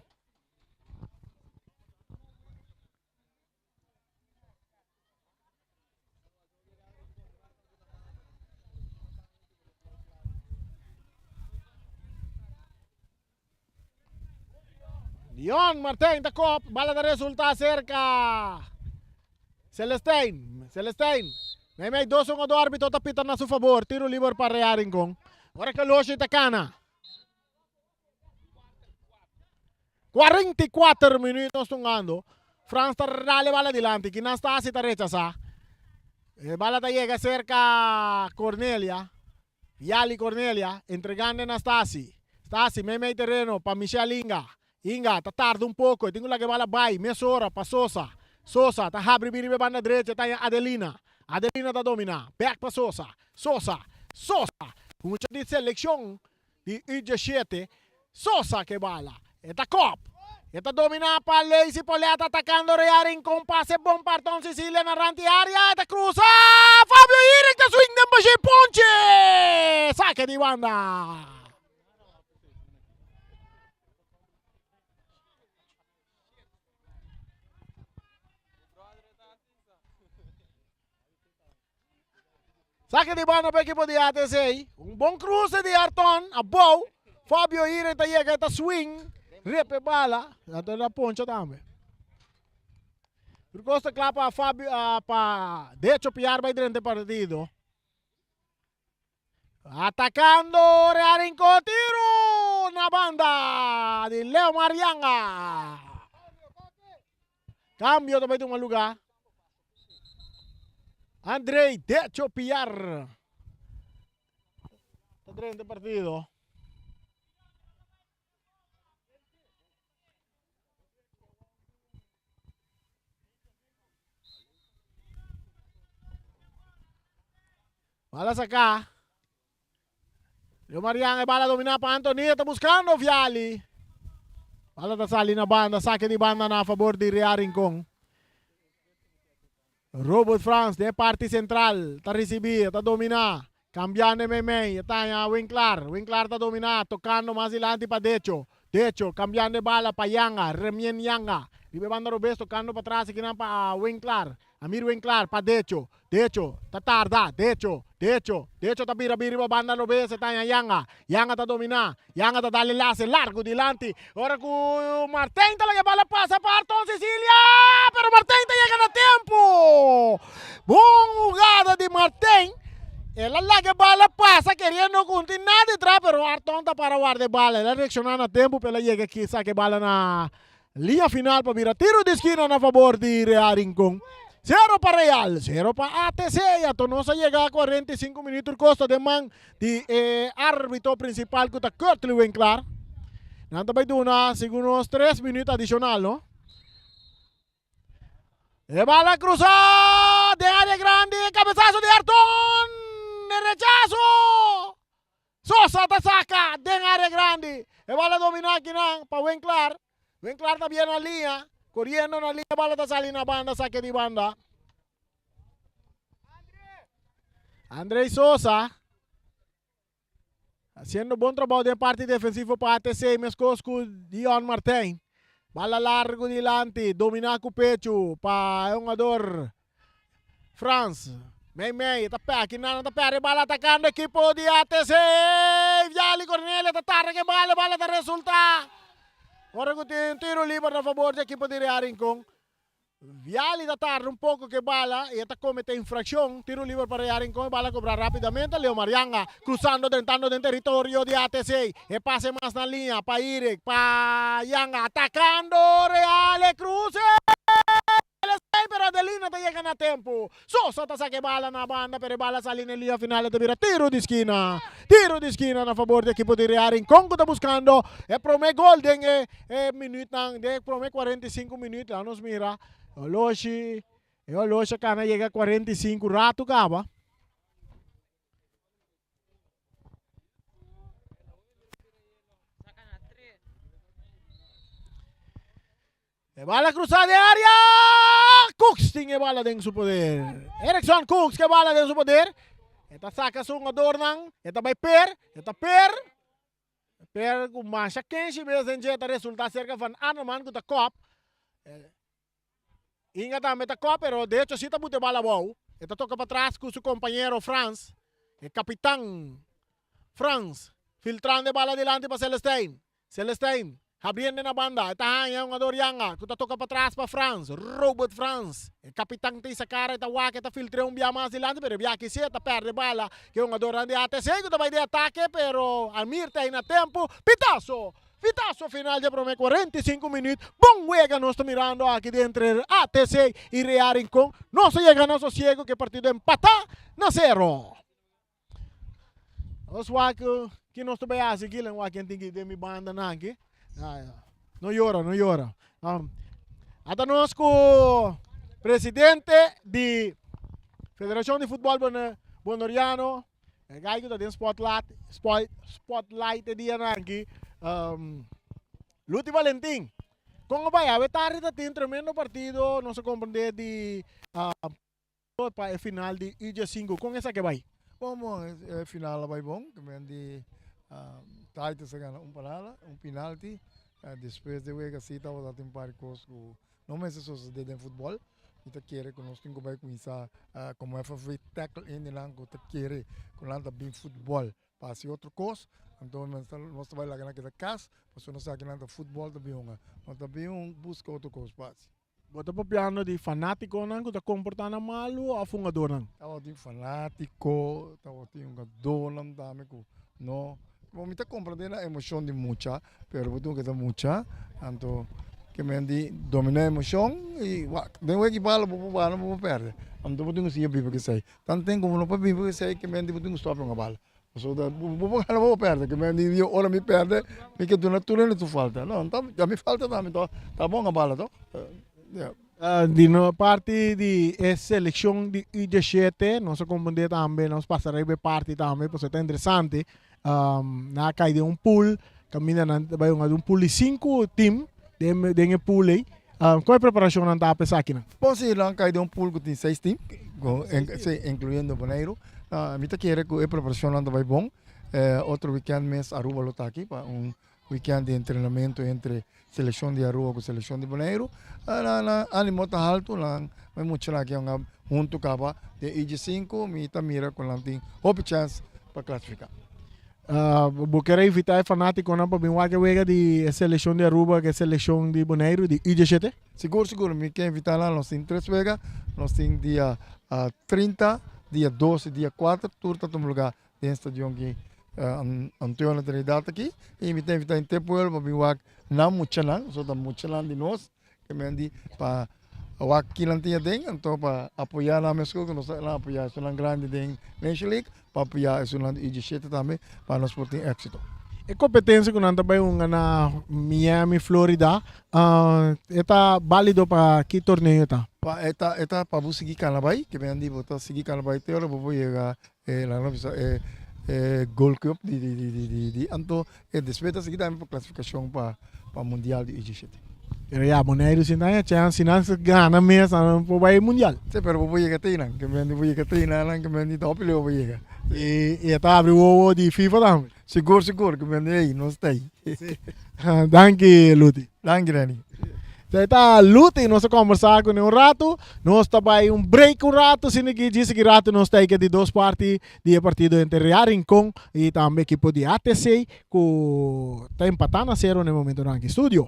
Leon Martijn ta kop, bala ta resulta cerca Celestijn. Celestijn, mei mei dos un do arbitro ta pita na su favor, tiro liber pa Real Rincon. Ora que Loshi ta cana. 44 minuut nos tungando. Frans ta dale bala dilanti. Kinan Stasi ta rechasá. E bala ta yega serka Cornelia. Yali Cornelia entregando na Stasi. Stasi meimei tereno pa Michel Inga. Inga ta tarda un poko, e tin ku laga e bala bai mesora pa Sosa. Sosa ta habri bini riba e banda drecha, ta haña Adelina. Adelina ta dominá, bèk pa Sosa. Sosa, Sosa, mucha di selekshon di U diesshete. Sosa ku e bala, e ta kòp. E ta dominá pa Leisy Polet atakando Real Rincon, pase bon pa Arton Cecilia na rant di área, e ta krusa, Fabio Erik ta swing den bashí ponche! Sake di banda. Sake di banda pa ekipo di ATC. Un bon cruce di Arton abou. Fabio Ire ta yega e ta swing. Rip e bala. Anto ta poncha tambe. Turcos ta kla pa Fabio pa Decho Piar bai drenta e partido. Atacando Real Rincon, tiro na banda di Leo Marianga. Cambio ta bai tuma lugar. Andrei Decho Piar. Ta drenta partido. Bala saká. Leo Marian e bala dominá pa Anthony. Ta buscando Viali. Bala ta sali na banda. Sake di banda na favor di Real Rincon. Robert Frans den e parti sentral ta risibí, ta dominá, kambiando e meimei, e ta haña Winklar, Winklar ta dominá, tokando mas dilanti pa Decho, Decho kambiando e bala pa Yanga, Remien Yanga, riba e banda robes tokando patras akinan pa Winklar, Amir Winklar pa Decho, Decho ta tarda, Decho, Decho, Decho ta bira bira riba banda robes e ta haña Yanga, Yanga ta dominá, Yanga ta dal e lase largu dilanti, ora ku Martijn ta laga e bala pasa pa Arton Cecilia, pero Martijn ta yega na tempu. Bon hugada di Martijn, el a laga e bala pasa keriendo ku no tin nada detrás, pero Arton ta para warda e bala, el a reakshoná na tempu pa el a yega aki saka e bala na Liña final pa bira tiro di skina na fabor di Real Rincon. Zero pa Real, zero pa ATC. Y ato nos a yega 45 minuut tur costa den man di e arbitro principal cu ta Kurtley Winklar. Nan ta bay duna segun nos 3 minuut adicional, no? E bala cruza den area grandi, cabezazo di Ayrton! E rechazo! Sosa ta saka den area grandi. E bala domina akinan pa Winklar. Winklar ta bien na liña. Koriendo na liña bala ta sali na banda sake di banda. Andrei Sosa haciendo bon trabou den parti defensivo pa ATC meskos ku Dion Martijn. Bala largo dilanti, domina ku pechu pa e hungador Frans, mei mei, ta pè aki nan ta pèrdè bala atakando ekipo di ATC. Viali Cornelia ta tarda ku e bala, e bala ta resultá. Ora ku tin tiro liber na fabor di ekipo di Real Rincon. Viali ta tarda un poko ku e bala i e ta komete infrakshon. Tiro liber pa Real Rincon, e bala kobra rapidamente. Leo Marianga krusando drentando den teritorio di ATC. E pase mas na liña pa Erick, pa Yanga atakando Real e kruse. Pero Adelina ta yega na tempu. Sosa ta saka e bala na banda, pero e bala sali na e liña final e ta bira tiro di skina. Tiro di skina na fabor di ekipo di Real Rincon ku ta buskando e prome gol den e e minütnan, den e prome 45 minüt. Laga nos mira oloshi, e oloshi a kana yega 45 ratu kaba. E bala cruza den area. Cooks tin e bala den su poder. Erickson Cooks ke bala den su poder. E ta saca su hungadornan. E ta bay per. E ta per. Per cu masha kenshi bes den dje ta resulta cerca van Arneman cu ta kop. Inga tambe ta kop pero de hecho si ta buta e bala abou. E ta toca patras cu su compañero Frans. E capitan Frans filtrando e bala dilanti pa Celestijn. Celestijn habriendo na banda. E ta haña un hungador Yanga cu ta toca patras pa Frans. Robert Frans. E capitan ta isa cara e ta wak e ta filtrea un bia mas dilanti pero e bia aki si e ta perde bala cu e hungadornan di ATC cu ta bay den atake pero Almir ta ahi na tempo. Pitazo! Pitazo final dje prome 45 minuut. Bon wega nos ta mirando aki di entre ATC y Real Rincon. Nos a yega na sosiego cu e partido empata na cero. Nos wak ki nos ta bay haci aki, lan wak ken tin ki den mi banda nan aki. No yora, no yora. Um, ata nos ku presidente di Federacion di Futbol Bonoriano, e guy ku ta den spotlight, spotlight e dianan aki, um, Luti Valentin. Kon a bai? Awe tardi ta tin tremendo partido, nos a comprende di uh, pa e final di UJ5. Kon esaki a bai? Bon, bon, e final a bai bon. Ke men di Titus a gana un panala, un penalti. Despues di wega si tabata tin un par di kos ku no mester sosode den futbòl. Mi ta kere ku nos tin ku bai kuminsá komo FFV tackle hendenan ku ta kere ku nan ta bin futbòl pa hasi otro kos. Anto nos ta bai laga nan keda kas pasobra nos sa ku nan ta futbòl ta bin hunga. No ta bin buska otro kos pa hasi. Bo ta papiando di fanátikonan ku ta komportá nan malu òf hungadónan? Tabatin fanátiko, tabatin hungadónan tambe ku no. Bo mi ta komprendé nan emoshon di mucha, pero bo tin ku ta mucha, anto ke men di dominá emoshon i wak den weki bala bo por bala bo por pèrdè. Anto bo tin ku siña biba ku esei. Tanten ku bo no por biba ku esei ke men di bo tin ku stòp hunga bala. Pasobra bo por gana bo por pèrdè, ke men di ora mi pèrdè mi ke duna tur hende su falta. No, ta mi falta tambe tòg, ta bon a bala tòg. Ya. Di no parti di e selekshon di U diesshete nos a komprendé tambe, nos pasa riba e parti tambe pasobra ta interesante. Nan a kai den un pool kaminda nan ta bai hunga un pool di sinku team den den e pool ei. Kon e preparashonnan ta pa esakinan? Bon si, nan kai den un pool ku tin seis team, si, inkluyendo Boneiru. Mi ta kere ku e preparashonnan ta bai bon. Otro weekend mes Aruba lo ta aki pa un weekend di entrenamentu entre selekshon di Aruba ku selekshon di Boneiru. Nan animo ta haltu, nan e muchanan aki a huntu kaba den IG sinku, mi ta mira ku nan tin hopi chèns pa klasifiká. Bo kier a invitá e fanátikonan pa bin wak e wega di e selekshon di Aruba ku e selekshon di Boneiru di U17? Sigur, sigur, mi ke invitá nan. Nos tin tres wega, nos tin dia 30, dia 2 i dia 4, tur ta tuma lugá den stadion ki Antonio Trinidad aki. I mi ta invitá henter pueblo pa bin wak nan muchanan, pasobra ta muchanan di nos, ke men di pa wak kinan tin aden, anto pa apoyá nan meskos ku nos a apoyá esunnan grandi den Nation League, pa apoyá esunnan di U17 tambe pa nos por tin éksito. E kompetensia ku nan ta bai hunga na Miami, Florida, e ta bálido pa ki torneo e ta? Pa e ta e ta pa bo sigui kana bai, ke men di bo ta sigui kana bai te ora bo por yega e laga nos bisa e e Gold Cup di di di di di anto e despues ta sigui tambe pa klasifikashon pa pa mundial di U17. Pero ya, Boneiru sin ta haña chèns, si nan gana mes nan por bai mundial. Sí, pero bo por yega te einan, ke men di bo yega te einan, ke men di ta hopi leu bo yega. I e ta habri wowo di FIFA tambe. Sigur, sigur, ke men di ei, nos ta ei. Danki, Luti. Danki, Renny. Esei ta Luti, nos a kombersá kuné un ratu. Nos ta bai un break un ratu, sino ki djis aki ratu nos ta ei ke di dos parti di e partido entre Real Rincon i tambe ekipo di ATC ku ta empatá na sero na e momentonan aki. Studio.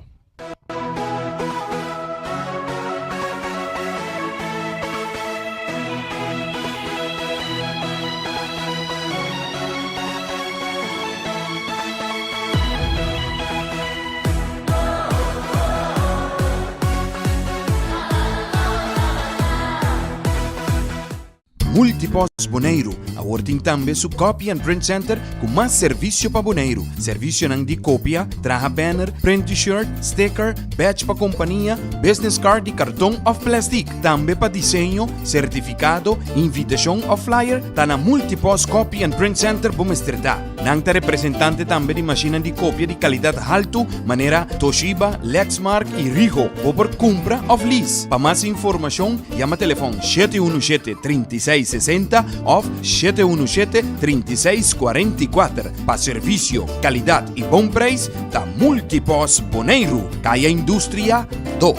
Multipost Boneiru awor tin tambe su Copy and Print Center ku mas servisio pa Boneiru. Servisionan di kopia, traha banner, print T-shirt, sticker, badge pa kompania, business card di karton òf plèstik. Tambe pa diseño, sertifikado, invitashon òf flyer ta na Multipost Copy and Print Center bo mester ta. Nan ta representante tambe di mashinnan di kopia di kalidat haltu manera Toshiba, Lexmark i Ricoh. Bo por kumpra òf lease. Pa mas informashon yama telefòn 717 36 60 òf 717 36 44. Pa servisio, kalidat i bon preis ta Multipos Boneiru, Kaya Industria 2.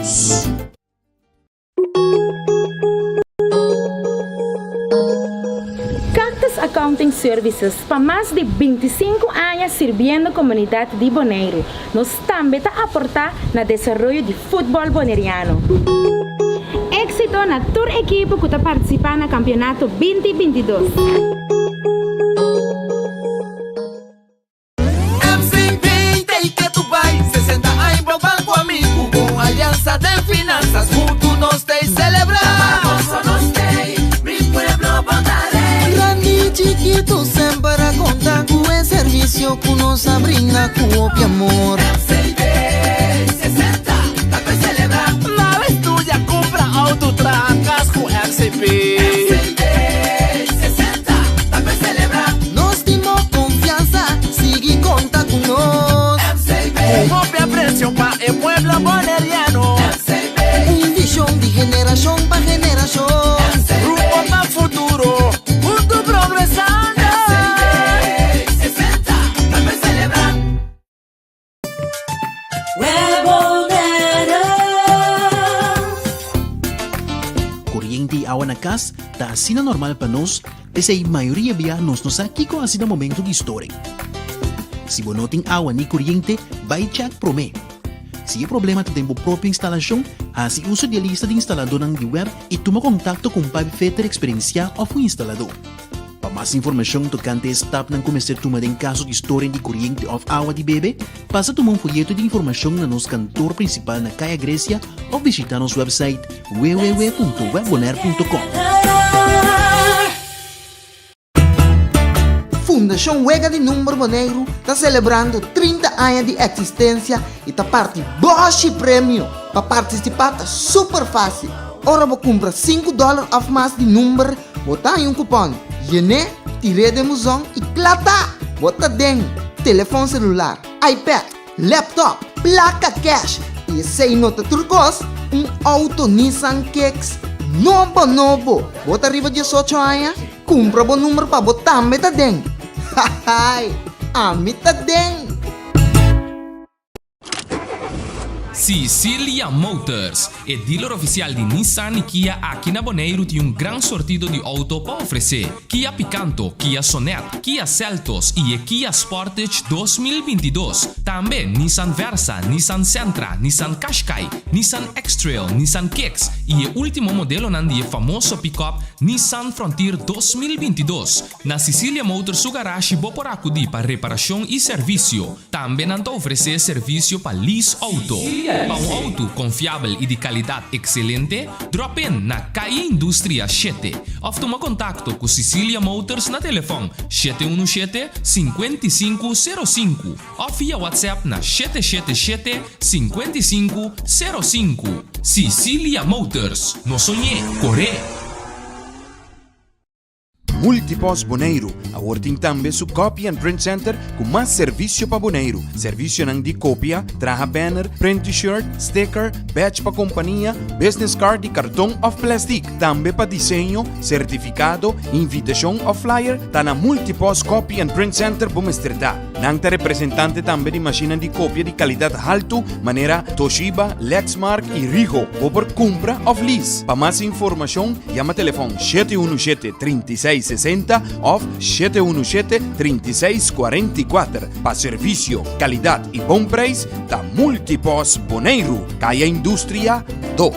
Cactus Accounting Services pa mas di 25 aña sirbiendo komunidat di Boneiru. Nos tambe ta aportá na desaroyo di futbòl boneriano. Éksito na tur ekipo ku ta partisipá na kampionato 2022. MCB ta y ke tu bai 60 aña bo banco amigo Con alianza den finanzas Junto nos ta y celebra Pa gozo nos t'ey Mi pueblo bo ta rey. Grandi y chiquito semper a conta cu e servicio cu nos a brinda cu hopi amor. MCB. awa na kas ta asina normal pa nos, p'esei mayoria bia nos no sa kiko hasi na momento di storing. Si bo no tin awa ni koriente, bai chèk promé. Si e problema ta den bo propio instalashon, hasi uso di e lista di instaladónan di web i tuma kontakto ku un pipefitter eksperensiá òf un instaladó. Pa mas informashon tokante e stapnan ku mester tuma den kaso di storing di koriente òf awa di bebe, pasa tuma un foyeto di informashon na nos kantor prinsipal na Kaya Grecia òf bishitá nos wèpsait www.webbonaire.com. Fundashon Wega di Number Boneiru ta selebrando 30 aña di eksistensia i ta parti bòshi premio! Pa partisipá ta super fásil. Ora bo kumpra sinku dòler òf mas di number, Bo ta haña un kupòn, yen'é, tir'é den buzon i kla ta! Bo ta den telefòn selular, iPad, laptop, plaka kèsh i esei no ta tur kos, un outo Nissan Kicks nobo nobo! Bo ta riba diesocho aña? Kumpra bo number pa bo tambe ta den! Hahaai! Ami ta den! Sicilia Motors, e dealer oficial di Nissan y Kia aki na Boneiru tin un gran sortido di auto pa ofrece. Kia Picanto, Kia Sonet, Kia Seltos y e Kia Sportage 2022. Tambe Nissan Versa, Nissan Sentra, Nissan Qashqai, Nissan X-Trail, Nissan Kicks y e ultimo modelonan di e famoso pick-up Nissan Frontier 2022. Na Sicilia Motors su garashi bo por acudi pa reparacion y servicio. Tambe nan ta ofresé servisio pa lease outo. Pa un outo konfiabel i di kalidat ekselente, drop in na Calle Industria shete òf tuma kontakto ku Sicilia Motors na telefòn 717 55 05 òf via WhatsApp na 777 55 05. Sicilia Motors, no soñ'é, kor'é! Multipost Boneiru awor tin tambe su Copy and Print Center ku mas servisio pa Boneiru. Servisionan di kopia, traha banner, print T-shirt, sticker, badge pa kompania, business card di karton òf plèstik. Tambe pa diseño, sertifikado, invitashon òf flyer, ta na Multipost Copy and Print Center bo mester ta. Nan ta representante tambe di mashinnan di kopia di kalidat haltu manera Toshiba, Lexmark i Ricoh. Bo por kumpra òf lease. Pa mas informashon, Yama telefòn 717 36 60 òf 717 36 44. Pa servisio, kalidat i bon preis ta Multipos Boneiru, Kaya Industria 2.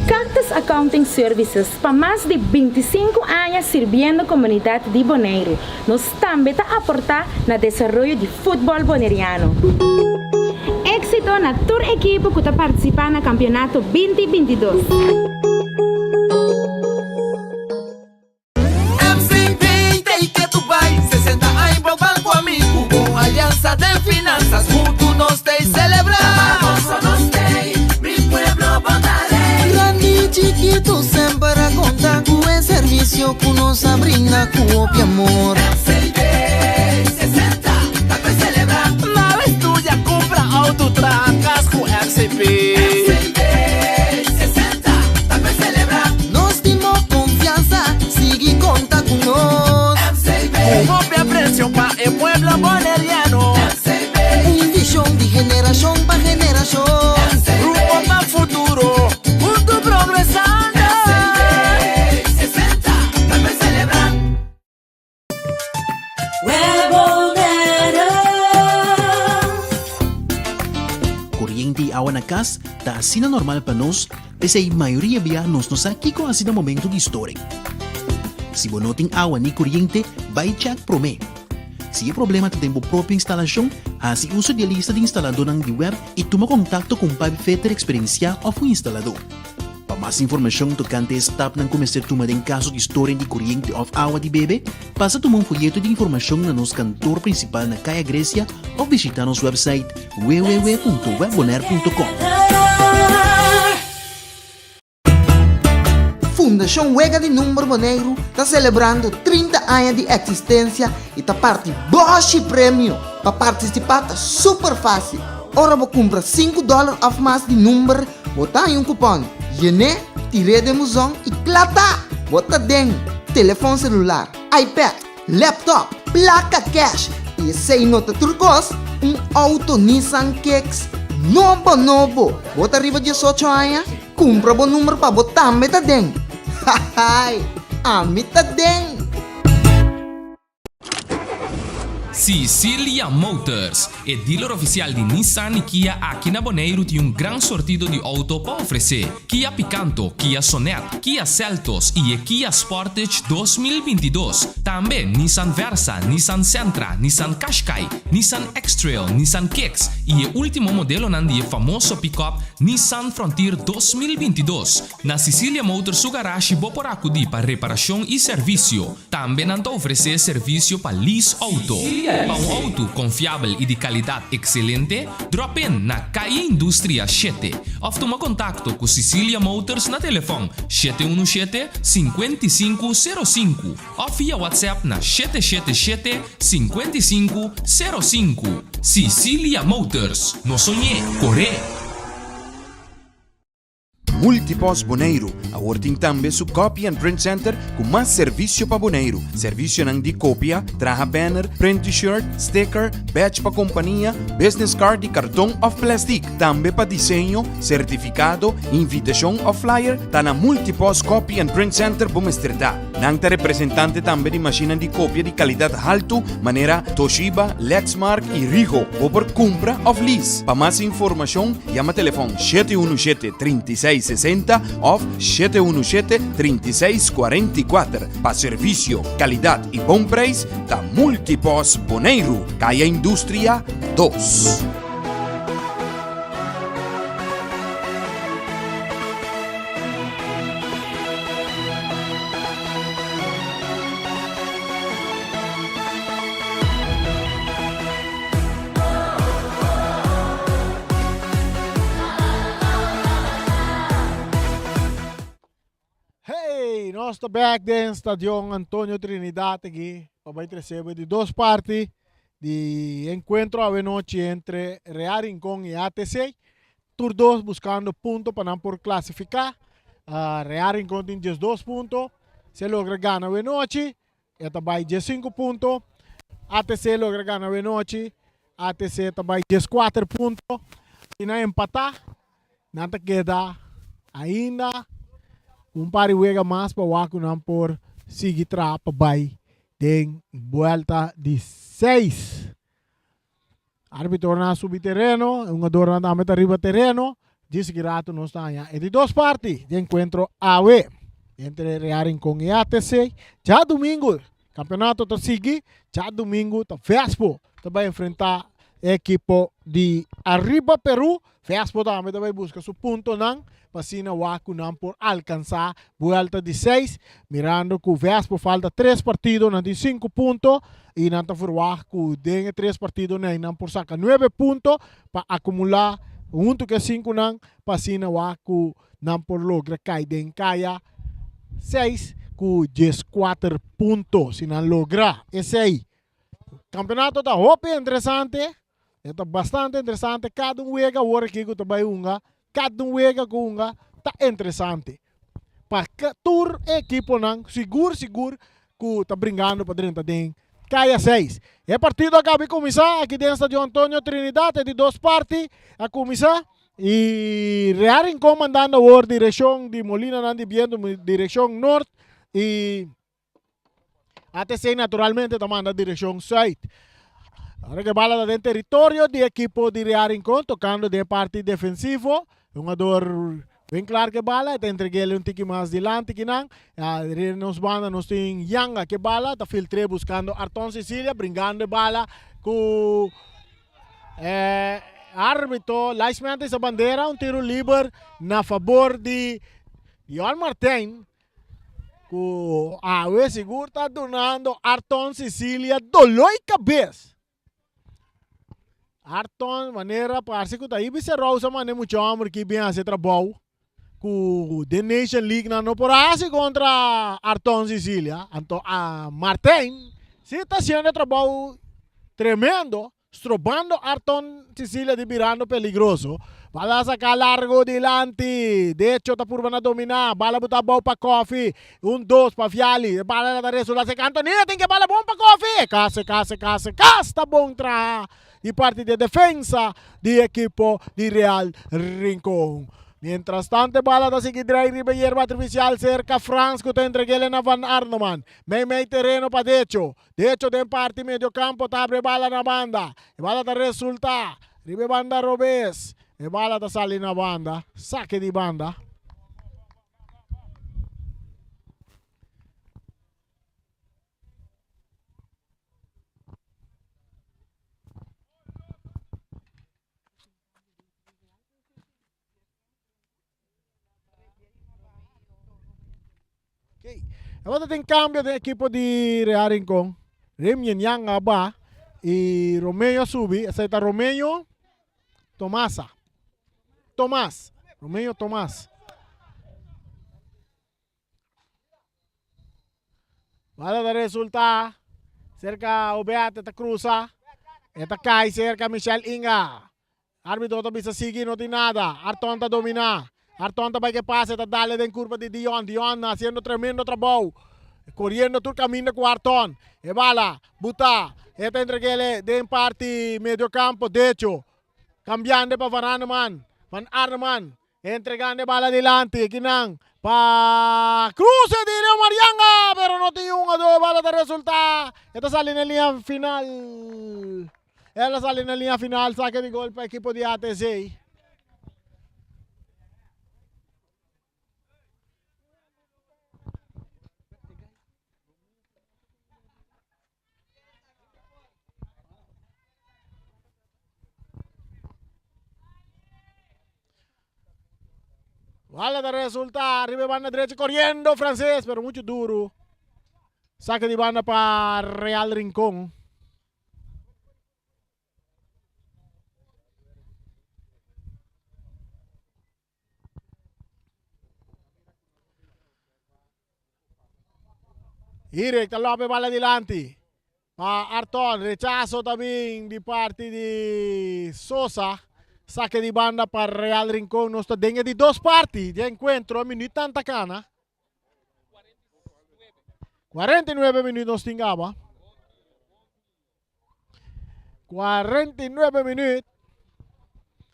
Cactus Accounting Services pa mas di 25 aña sirbiendo komunidat di Boneiru. Nos tambe ta aportá na desaroyo di futbòl boneriano. Éksito na tur ekipo ku ta partisipá na kampionato binti 22. MCB ta i ke tu bai 60 aña bo ban ku ami ku bo aliansa den finansas huntu nos ta i selebrá. Famoso nos t'ei, mi pueblo bo ta rei. Grandi chikitu semper a konta ku e servisio ku nos a brinda ku hopi amor. MCB 60 ta pa selebrá. Nada studia, kumpra outo, traha kas ku MCB. MCB 60 ta pa selebrá. Nos tin bo konfiansa, sigui konta ku nos. MCB. Ku hopi apresio pa e pueblo boneriano. MCB. Un vishon di generashon pa generashon. MCB. Rumbo pa futuro, huntu progresando. MCB 60 ta pa selebrá. Koriente i awa na kas ta asina normal pa nos, p'esei mayoria bia nos no sa kiko hasi na momento di storing. Si bo no tin awa ni koriente, bai chèk promé. Si e problema ta den bo propio instalashon, hasi uso di e lista di instaladónan di web i tuma kontakto ku un pipefitter eksperensiá òf un instaladó. Pa mas informashon tokante e stapnan ku mester tuma den kaso di storing di koriente òf awa di bebe, pasa tuma un foyeto di informashon na nos kantor prinsipal na Kaya Grecia òf bishitá nos wèpsait www.webbonaire.com. Fundashon Wega di Number Boneiru ta selebrando 30 aña di eksistensia i ta parti bòshi premio! Pa partisipá ta super fásil. Ora bo kumpra sinku dòler òf mas di number, bo ta haña un kupòn. Yen'é, tir'é den buzon i kla ta! Bo ta den telefòn selular, iPad, laptop, plaka kèsh i esei no ta tur kos, un outo Nissan Kicks. Nobo nobo! Bo ta riba diesocho aña? Kumpra bo number pa bo tambe ta den! Hahaai! Ami ta den! Sicilia Motors, e dealer oficial di Nissan y Kia aki na Boneiru tin un gran sortido di auto pa ofrece. Kia Picanto, Kia Sonet, Kia Seltos y e Kia Sportage 2022. Tambe Nissan Versa, Nissan Sentra, Nissan Qashqai, Nissan X-Trail, Nissan Kicks y e ultimo modelonan di e famoso pick-up Nissan Frontier 2022. Na Sicilia Motors su garashi bo por acudi pa reparacion y servicio. Tambe nan ta ofresé servisio pa lease outo. Pa un outo konfiabel i di kalidat ekselente, drop in na Calle Industria shete òf tuma kontakto ku Sicilia Motors na telefòn 717 55 05 òf via WhatsApp na 777 55 05. Sicilia Motors, no soñ'é, kor'é! Multipost Boneiru awor tin tambe su Copy and Print Center ku mas servisio pa Boneiru. Servisionan di kopia, traha banner, print T-shirt, sticker, badge pa kompania, business card di karton òf plèstik. Tambe pa diseño, sertifikado, invitashon òf flyer ta na Multipost Copy and Print Center bo mester ta. Nan ta representante tambe di mashinnan di kopia di kalidat haltu manera Toshiba, Lexmark i Ricoh. Bo por kumpra òf lease. Pa mas informashon yama telefòn 717 36 60 òf 717 36 44. Pa servisio, kalidat i bon preis ta Multipos Boneiru, Kaya Industria dos. Hey, nos ta back den Stadion Antonio Trinidad aki pa bai trece di dos parti di encuentro awe nochi entre Real Rincon y ATC. Tur dos buscando punto pa nan por clasifica. Real Rincon tin 12 punto. Se logra gana awe nochi, e ta bai 15 punto. ATC logra gana awe nochi, ATC ta bai 14 punto. Si nan empata, nan ta keda ainda un par di wega mas pa wak ku nan por sigui traha pa bai den buelta di 6. Arbitronan a subi tereno, e hungadornan tambe ta riba tereno. Djis ki rato nos ta haña e di dos parti di enkuentro awe entre Real Rincon i ATC. Djadumingu kampeonato ta sigui, djadumingu ta Vespo ta bai enfrentá e ekipo di Arriba Peru. Vespo tambe ta bai buska su puntonan pa asina wak ku nan por alkansá buelta di seis. Mirando ku Vespo falta tres partido, nan tin sinku punto i nan ta ferwagt ku den e tres partidonan ei nan por saka nuebe punto pa akumulá huntu ku e sinkunan pa asina wak ku nan por logra kai den kaya seis ku dieskuater punto. Si nan logra esei, kampeonato ta hopi interesante. E ta bastante interesante. Kada un wega awor aki ku ta bai hunga, kada un wega ku hunga ta interesante. Pa tur e ekiponan sigur sigur ku ta bringando pa drenta den kaya seis. E partido a kaba di kuminsá aki den Stadion Antonio Trinidad. E di dos parti a kuminsá i Real Rincon mandando awor direkshon di Molinanan di Biento direkshon nort i ATC naturalmente ta manda direccion zuid. Ahora que bala ta den territorio di equipo di Real Rincon, tocando den parti defensivo. Jugador ben klaar ke bala, ta entreguele un tiki mas dilanti kinan. Ja, nos banda nos tin Yanga ke bala, ta filtre buscando Arton Cecilia, bringando e bala ku eh, arbitro. Linesman ta isa bandera, un tiro liber na favor di Johan Martijn. Ku awe sigur ta dunando Arton Cecilia doló i kabes. Arton manera parse ku ta Ibi Serousa manda e mucha homber ki bin hasi trabou ku den Nation League nan no por hasi kontra Arton Cecilia. Anto a Martijn si ta hasiendo trabou tremendo. Strobando Arton Cecilia di birando peligroso. Bala saca largo dilanti. Decho ta purba na domina. Bala buta abou pa Koffie. Un dos pa Viali. E bala ta resulta seca. Antonina tin ke bala bon pa Koffie. E kas, e kas, e kas, e kas ta bon traha. di parti di defensa di ekipo di Real Rincon. Mientras tanto e bala ta sigui drai riba e yerba artificial cerca Frans cu ta entreg'ele na Van Arnoman. Mei mei tereno pa Decho. Decho den parti medio campo ta abre e bala na banda. E bala ta resulta riba e banda robes. E bala ta sali na banda. Sake di banda. Okay. Awor tin cambio den equipo di Real Rincon. Remien Yang a ba y Romeo a subi. Esei ta Romeo Tomasa. Tomas. Romeo Tomas. Bala ta resulta cerca Obert ta cruza. E ta cai cerca Michel Inga. Arbitro ta bisa sigui no tin nada. Arton ta domina. Arton ta bai ke pase ta dale den curva di Dion. Dion haciendo tremendo trabou. Coriendo tur caminda cu Arton. E bala buta. E ta entregele den parti medio campo decho. Cambiando pa Van Arneman. Van Arneman entregando e bala dilanti. Kinan pa cruce di Leo Marianga. Pero no tin un ado. Bala ta resulta. E ta sali na linea final. El a sali na linea final, sake di gol pa ekipo di ATC. Bala ta resulta riba e banda derecha corriendo Francés, pero mucho duro. Saque di banda pa Real Rincón. Irek ta lope bala dilanti. Pa Arton, rechazo también di parti di Sosa. Saque di banda pa Real Rincón. Nos ta den di dos parti di encuentro. Minuut tanta cana. 49 minuut nos tin gaba. 49 minuut.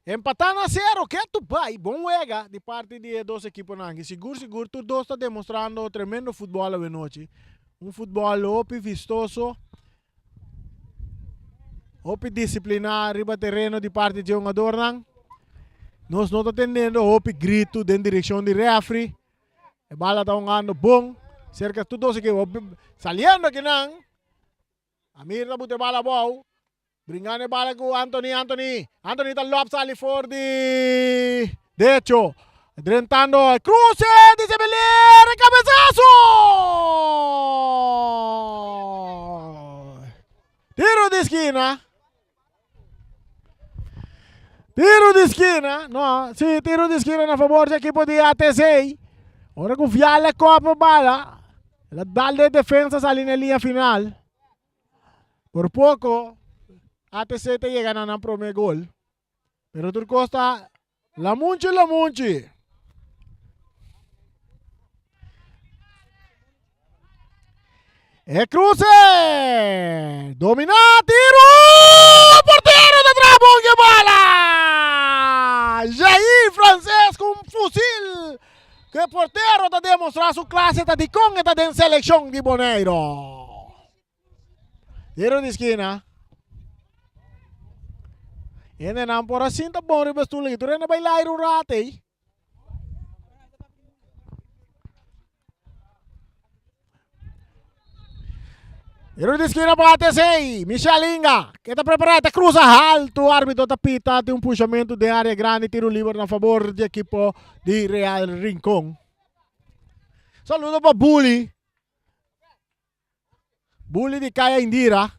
Empatá na cero, ke tu bai. Bon wega di parti di e dos ekiponan aki. Sigur sigur tur dos ta demostrando tremendo futbol awe nochi. Un futbol hopi vistoso, hopi disipliná riba tereno di parti dje hungadornan. Nos no ta tendendo hopi gritu den direkshon di refri. E bala ta hungando bon serka tur dos ekipo. Saliendo akinan. Amir ta buta e bala abou. Bringando e bala ku Anthony, Anthony. Anthony ta lop sali for di decho. Drentando e cruce di Zebeler, e cabezazo! Tiro di esquina. Tiro di esquina, no, si, tiro di esquina na favor di equipo di ATC. Ora ku Viale kopa bala, el a dal de defensa sali na linea final. Por poco ATC ta yega na nan prome gol. Pero tur kos ta lamunchi lamunchi. E cruce! Domina, tiro! Portero ta traha bon ke bala! Jair Frances ku un fusil ke portero ta demostra su klase ta dikon e ta den selekshon di Boneiru. Tiro di skina. Hendenan por a sinta bon riba e stul aki. Tur hende bai laira un rato ei. Tiro di skina pa ATC. Michel Inga. Ke ta prepara, ta cruza alto. Arbitro ta pita. Tin un pushamento den area grandi. Tiro liber na favor di ekipo di Real Rincon. Saludo pa Bully. Bully di Kaya Indira.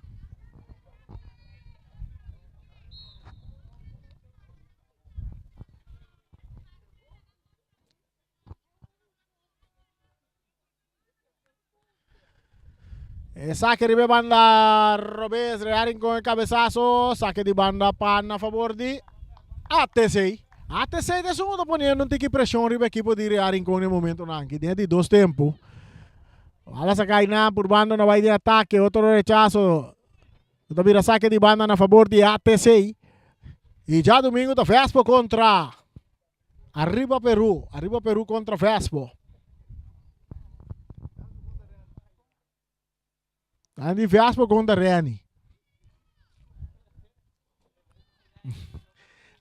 E saque riba e banda robes, Real Rincon e cabezazo, saque di banda pa na favor di ATC. ATC ta esun ku ta poniendo un tiki preshon riba ekipo di Real Rincon den momentonan aki, den di dos tempo. Bala sa kai nan purbando na bai den atake, otro rechazo. Ku ta bira sake di banda na fabor di ATC. I djadumingu ta Vespo kontra Arriba Peru. Arriba Peru kontra Vespo. Ta di Vespo kontra Reni.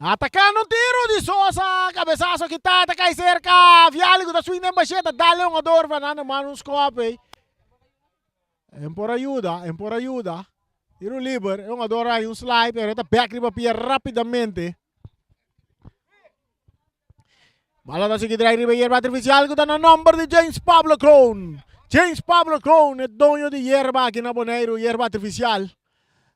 Atacando tiro di Sosa, cabezazo kita, ta cai cerca. Viali ku ta swing den bacheta, dale un ador, Fernando man un skop. En por ayuda, en por ayuda. Tiro liber, e hungador hay un slide, pero ta back riba pia rapidamente. Bala ta sigui draai riba yerba artificial ku ta na nomber di James Pablo Kroon. James Pablo Kroon, e doño di yerba aki na Boneiru, yerba artificial.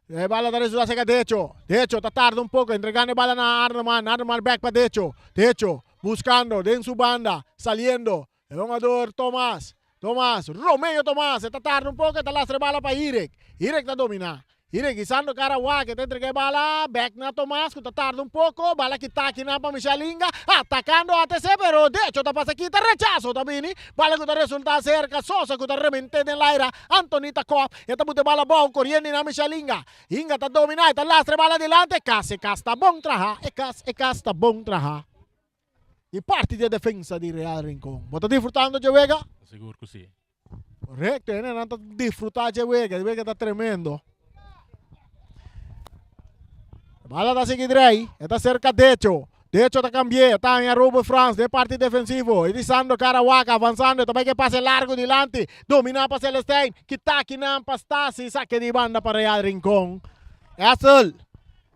E bala ta resulta serka Decho. Decho ta tarda un poko entregando e bala na Arneman. Arneman back pa Decho. Decho buscando den su banda, saliendo. E hungador Tomas, Tomas, Romeo Tomas, e ta tarda un poko, e ta lastra e bala pa Irek. Irek ta domina. Irek hisando kara wak, e ta entrega e bala bek na Tomas ku ta tarda un poko. Bala kita akinan pa Michel Inga, atakando ATC, pero Decho ta pasa kita, rechaso ta bini. Bala ku ta resulta serka Sosa ku ta remente den laira. Anthony ta kòp, e ta buta e bala abou, koriendo na Michel Inga. Inga ta domina, e ta lastra e bala dilanti, e kas, e kas ta bon traha, e kas, e kas ta bon traha. Di parti di e defensa di Real Rincon. Bo ta disfrutando dje wega? Sigur ku si. Korekto, e nan ta disfruta dje wega. E wega ta tremendo. Bala ta sigui drei. E ta serka Decho. Decho ta kambi'é. E ta haña Robert Frans den parti defensivo. E di Sandro Karawaka avansando. E ta bai ke pase largu dilanti. Dominá pa Celestijn. Kita akinan pa Stasi. Sake di banda pa Real Rincon. Essel.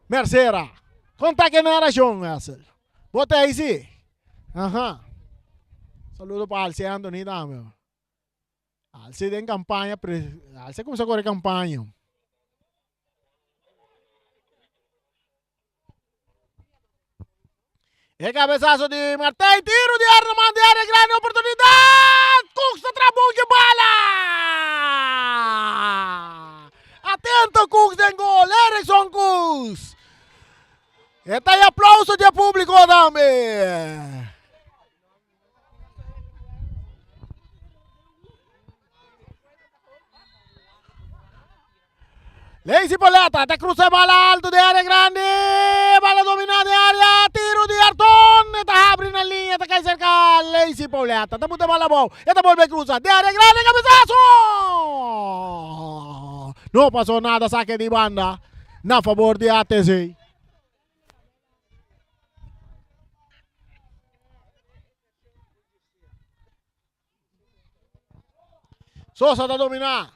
Mercera. Kon ta ke narashon, Essel? Bo ta ei si? Aha. Saludo pa Alce Anthony tambe. Alce den campaña, pre, Alce cuminsa corre campaña. E cabezazo di Martijn, tiro di Arnoman di área grande, oportunidad! Cooks ta traha bon ke bala! Atento Cooks den gol, Erickson Cooks! E ta e aplauso di e publico tambe. Leisi Poleta ta cruza e bala alto de área grande. Bala domina de área. Tiro di Arton. Ta habri na linha. Ta cai cerca Leisi Pauleta. Ta buta bala bou. E ta bolbe cruza. De área grande. Cabezazo! No pasó nada. Saque di banda. Na fabor di ATC. Sosa ta dominá.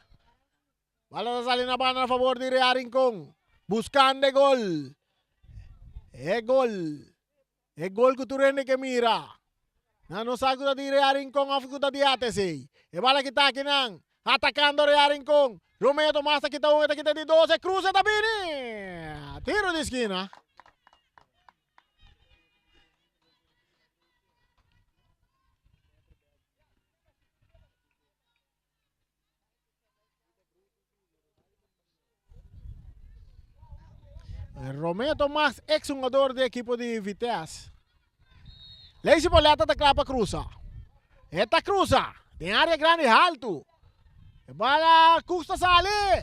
Bala ta sali na banda na fabor di Real Rincon. Buscando e gol. E gol. E gol ku tur hende ke mira. Nan no sa ku ta di Real Rincon of ku ta di ATC. E bala kita akinan. Atakando Real Rincon. Romeo Tomas ta kita un, e ta kita di dos, e cruza ta bini. Tiro di skina. Romeo Tomas, ex jugador di ekipo di Vitesse. Leisi Boleta ta kla pa cruza. E ta cruza den área grandi haltu. E bala Cooks ta sali.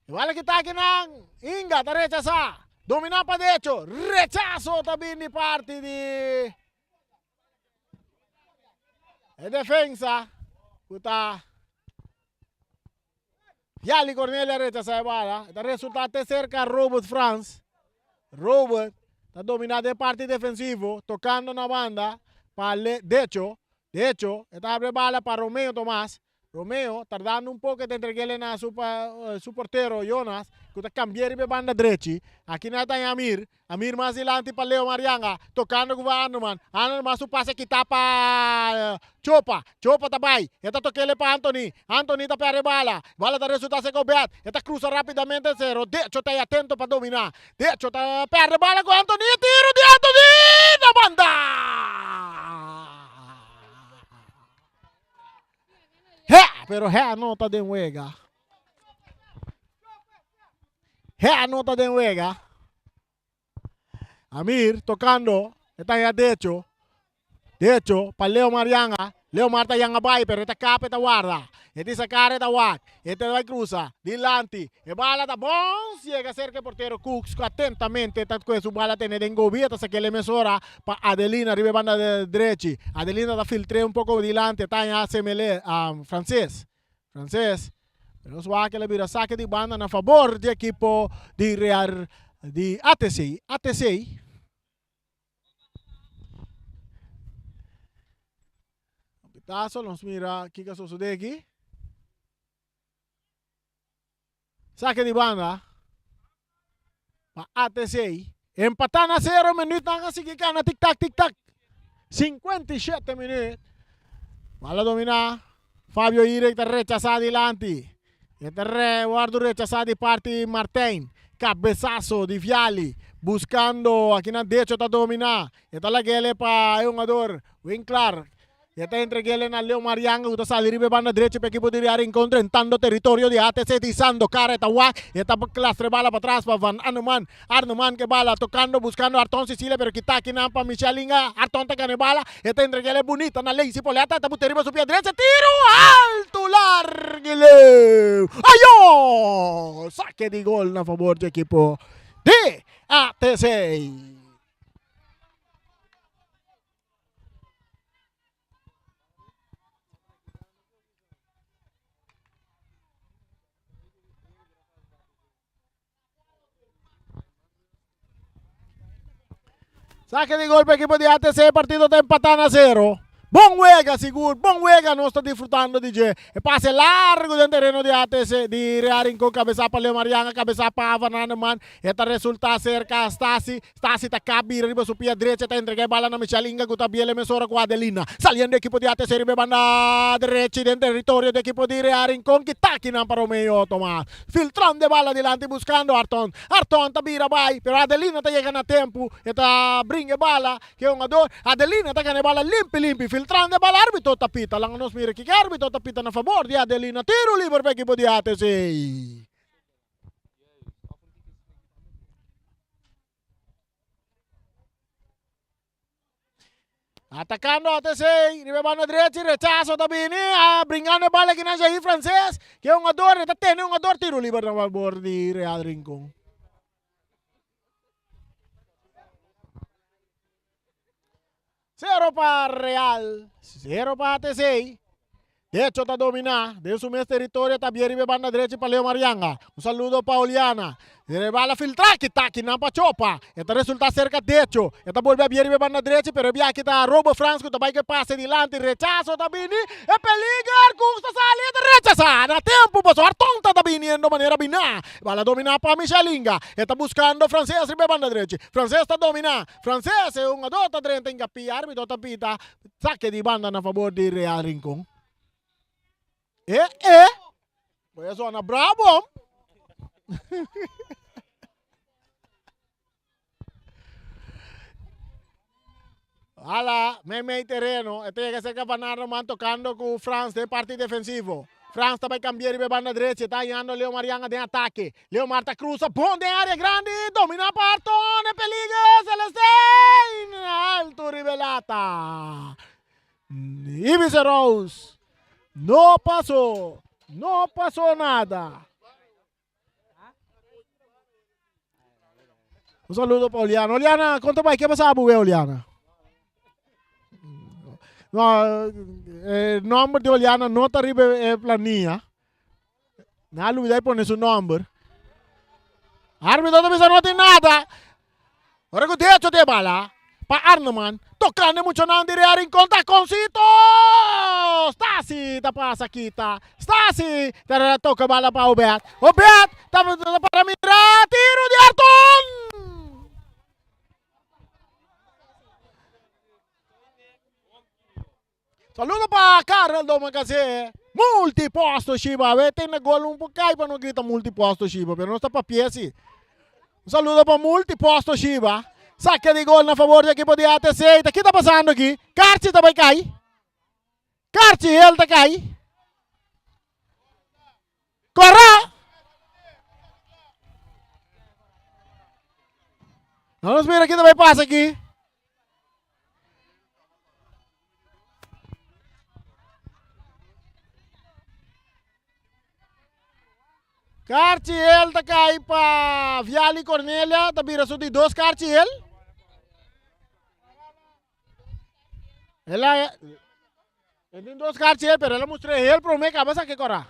E bala kita akinan. Inga ta rechasa. Domina pa decho. Rechaso ta bin di parti di E defensa ku ta Yali Cornelia rechasá e bala. E ta resultá te serka Robert Frans. Robert ta dominá den parti defensivo, tokando na banda pa Decho. Decho e ta habri e bala pa Romeo Tomas. Romeo tardando un poco e ta entreg'el na su su portero Jonas cu ta cambia riba e banda drechi. Aki na ta Amir. Amir mas dilanti pa Leo Marianga tocando cu Arnoman. Arnoman su pase kita pa Chopa. Chopa ta bay. E ta toc'el pa Anthony. Anthony ta perde bala. Bala ta resulta ser Gobert. E ta cruza rapidamente pero Decho ta atento pa domina. Decho ta perde bala cu Anthony. Tiro di Anthony na banda! He, pero he no ta den wega. He no ta den wega. Amir tocando, e ta ya Decho. Decho pa Leo Marianga. Leomar ta yanga bai pero e ta kap e ta warda. E tin sa kara e ta wak. E ta bai krusa dilanti. E bala ta bons yega serka e portero Cooks ku atentamente ta kue su bala tene den gobi. E ta sak'el e mesora pa Adelina riba e banda drechi. Adelina ta filtr'é un poko dilanti e ta haña Semele, Frances. Frances. Pero nos wak el a bira sake di banda na fabor di ekipo di Real di ATC. ATC. Pitazo, nos mira kiko a sosode aki. Sake di banda pa ATC. Empatá na sero minuut nan a sigui gana tik tak tik tak. 57 minuut. Bala dominá. Fabio Irek ta rechasá dilanti. E ta re wòrdu rechasá di parti Martijn. Kabesaso di Viali. Buskando akinan Decho ta dominá. E ta lag'ele pa e hungador Winklar. E ta entreg'ele na Leo Marianga ku ta sali riba e banda drechi pa ekipo di Real Rincon drentando teritorio di ATC tisando kara e ta wak. E ta klastra e bala patras pa Van Arneman. Arneman ku e bala tokando buskando Arton Cecilia pero kita akinan pa Michel Inga. Arton ta gana e bala. E ta entreg'ele bunita na Leisi Poleta. Ta bute riba su pia drechi. Tiru altu largu i leu. Ayo! Sake di gol na fabor di ekipo di ATC. Saque di gol pa equipo di ATC, partido ta empatá na zero. Bon wega sigur, bon wega nos ta disfrutando di dje. E pase largo den tereno di ATC di Real Rincon, kabesá pa Leo Marianga, kabesá pa Van Hanneman. E ta resultá serka Stasi. Stasi ta kap bira riba su pia drecha ta entrega e bala na Michel Inga ku ta biel e mesora ku Adelina. Saliendo ekipo di ATC riba e banda drechi den teritorio di ekipo di Real Rincon ki takinan pa Romeo Tomas. Filtrando e bala dilanti buskando Arton. Arton ta bira bai pero Adelina ta yega na tempu e ta bringa e bala ke hungador. Adelina ta gana e bala limpi limpi filtrando e bala arbitro ta pita. Laga nos mira kiko arbitro ta pita na fabor di Adelina. Tiro liber pa ekipo di ATC. Atacando ATC, riba e banda drechi, rechazo ta bini, a bringando e bala kinan Jair Frances, ke hungador, e ta tene hungador, tiro liber na fabor di Real Rincon. Sero pa Real, sero pa ATC. Decho ta dominá den su mes teritorio ta bie riba e banda drechi pa Leo Marianga. Un saludo pa Oliana. E bala filtrá kita kinan pa Chopa. E ta resultá serka Decho. E ta bolbe a bie riba e banda drechi pero e biaha ta Robo Frans ku ta bai ku e pase dilanti. Rechaso ta bini. E peliger Cooks ta sali e ta rechasá na tempu pasobra Arton ta ta biniendo manera biná. E bala dominá pa Michelinga. E ta buskando Frances riba e banda drechi. Frances ta dominá. Frances e hungador ta drenta Ingapia arbitro ta pita sake di banda na fabor di Real Rincon. E e Voy a zona bravo. Ala, mei mei tereno. E ta yega cerca Van Arnoman tocando cu Frans den parti defensivo. Frans ta bay cambia riba e banda drechi. Ta hañando Leo Marianga den atake. Leomar ta cruza bon den area grandi, domina pa Arton, e peliger, Celestijn, alto riba e lata. Ibiza Rose, no pasó, no pasó nada. Un saludo pa Oliana. Oliana, konta bai, ke pasa abu we Oliana? No, eh, nomber di Oliana no ta riba e planilla. Na lubida e pone su nomber. Arbitro ta bisa no tin nada. Ora ku derecho te bala pa Arneman. Tokando e muchanan di Real Rincon takoncito. Stasi ta pasa kita. Stasi ta toka bala pa Obed. Obed ta para mira tiro di Arton. Saludo pa Karel Domacassé. Multiposto Shiba. Awe tin na gol un por kai pa no grita multiposto Shiba, pero nos ta papia si. Un saludo pa Multiposto Shiba. Saque di gol na favor di ekipo di ATC. Ta ki ta pasando aki? Karchi ta bai kai. Karchi hel ta kai. Kora! Nos mira ki ta bai pasa aki. Karchi hel ta kai pa Viali Cornelia, ta bira su di dos karchi hel. El a e tin dos karchi hel, pero el a mustra e hel prome kaba sa ke kora.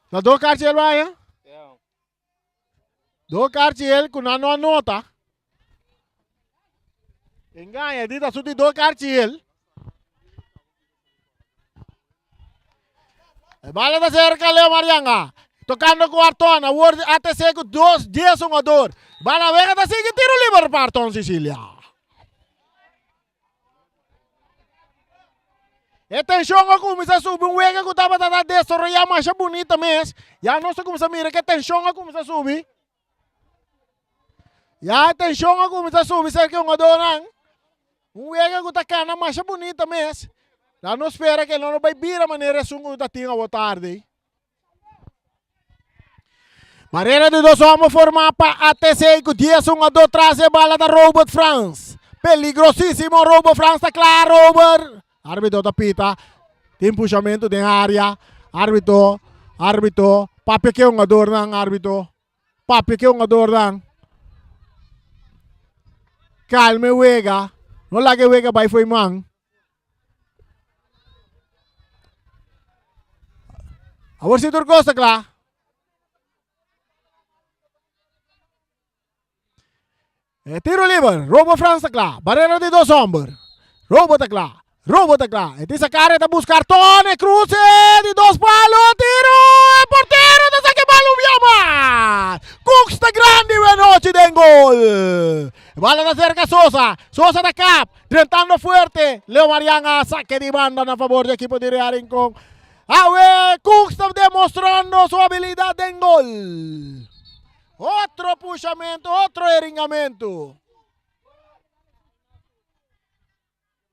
Ta dos karchi hel baya? Dos karchi hel ku nan no a nota. Engaña, di ta su di dos karchi hel. E bala ta cerca Leo Marianga. Tocando cu Arton. Awor ATC cu dos, dies hungador. Bala wega ta sigui tiro liber pa Arton Sicilia. E tension a cuminsa subi. Un wega cu tabata ta desaroya masha bunita mes. Ya nos a cuminsa mira cu e tension a cuminsa subi. Ya e tension a cuminsa subi cerca e hungadornan. Un wega cu ta cana masha bunita mes. La nos spera cu e no bay bira manera esun cu ta tin awo tardi. Barrera di dos homber forma pa ATC cu 10 hungador tras e bala ta Robert Frans. Peligrosísimo Robert Frans ta cla Robert. Arbitro ta pita. Tin pushamento den area. Arbitro, arbitro. Papia ke hungadornan arbitro. Papia ke hungadornan. Calma e wega. No laga e wega bai fo'i man. Awor si tur kos ta kla. E tiro liber, Robo Frans ta kla. Barrera di dos homber. Robo ta kla. Robo ta kla. E tin sakare ta buska Arton. E cruce di dos palo. Tiro. E portero ta saka e bal un bia mas. Cooks ta grandi we anochi den gol. E bala ta serka Sosa. Sosa ta kap. Drentando fuerte. Leo Marian a sake di banda na favor di ekipo di Real Rincon. Awe Cooks ta demostrando su habilidad den gol. Otro pushamento, otro eringamentu.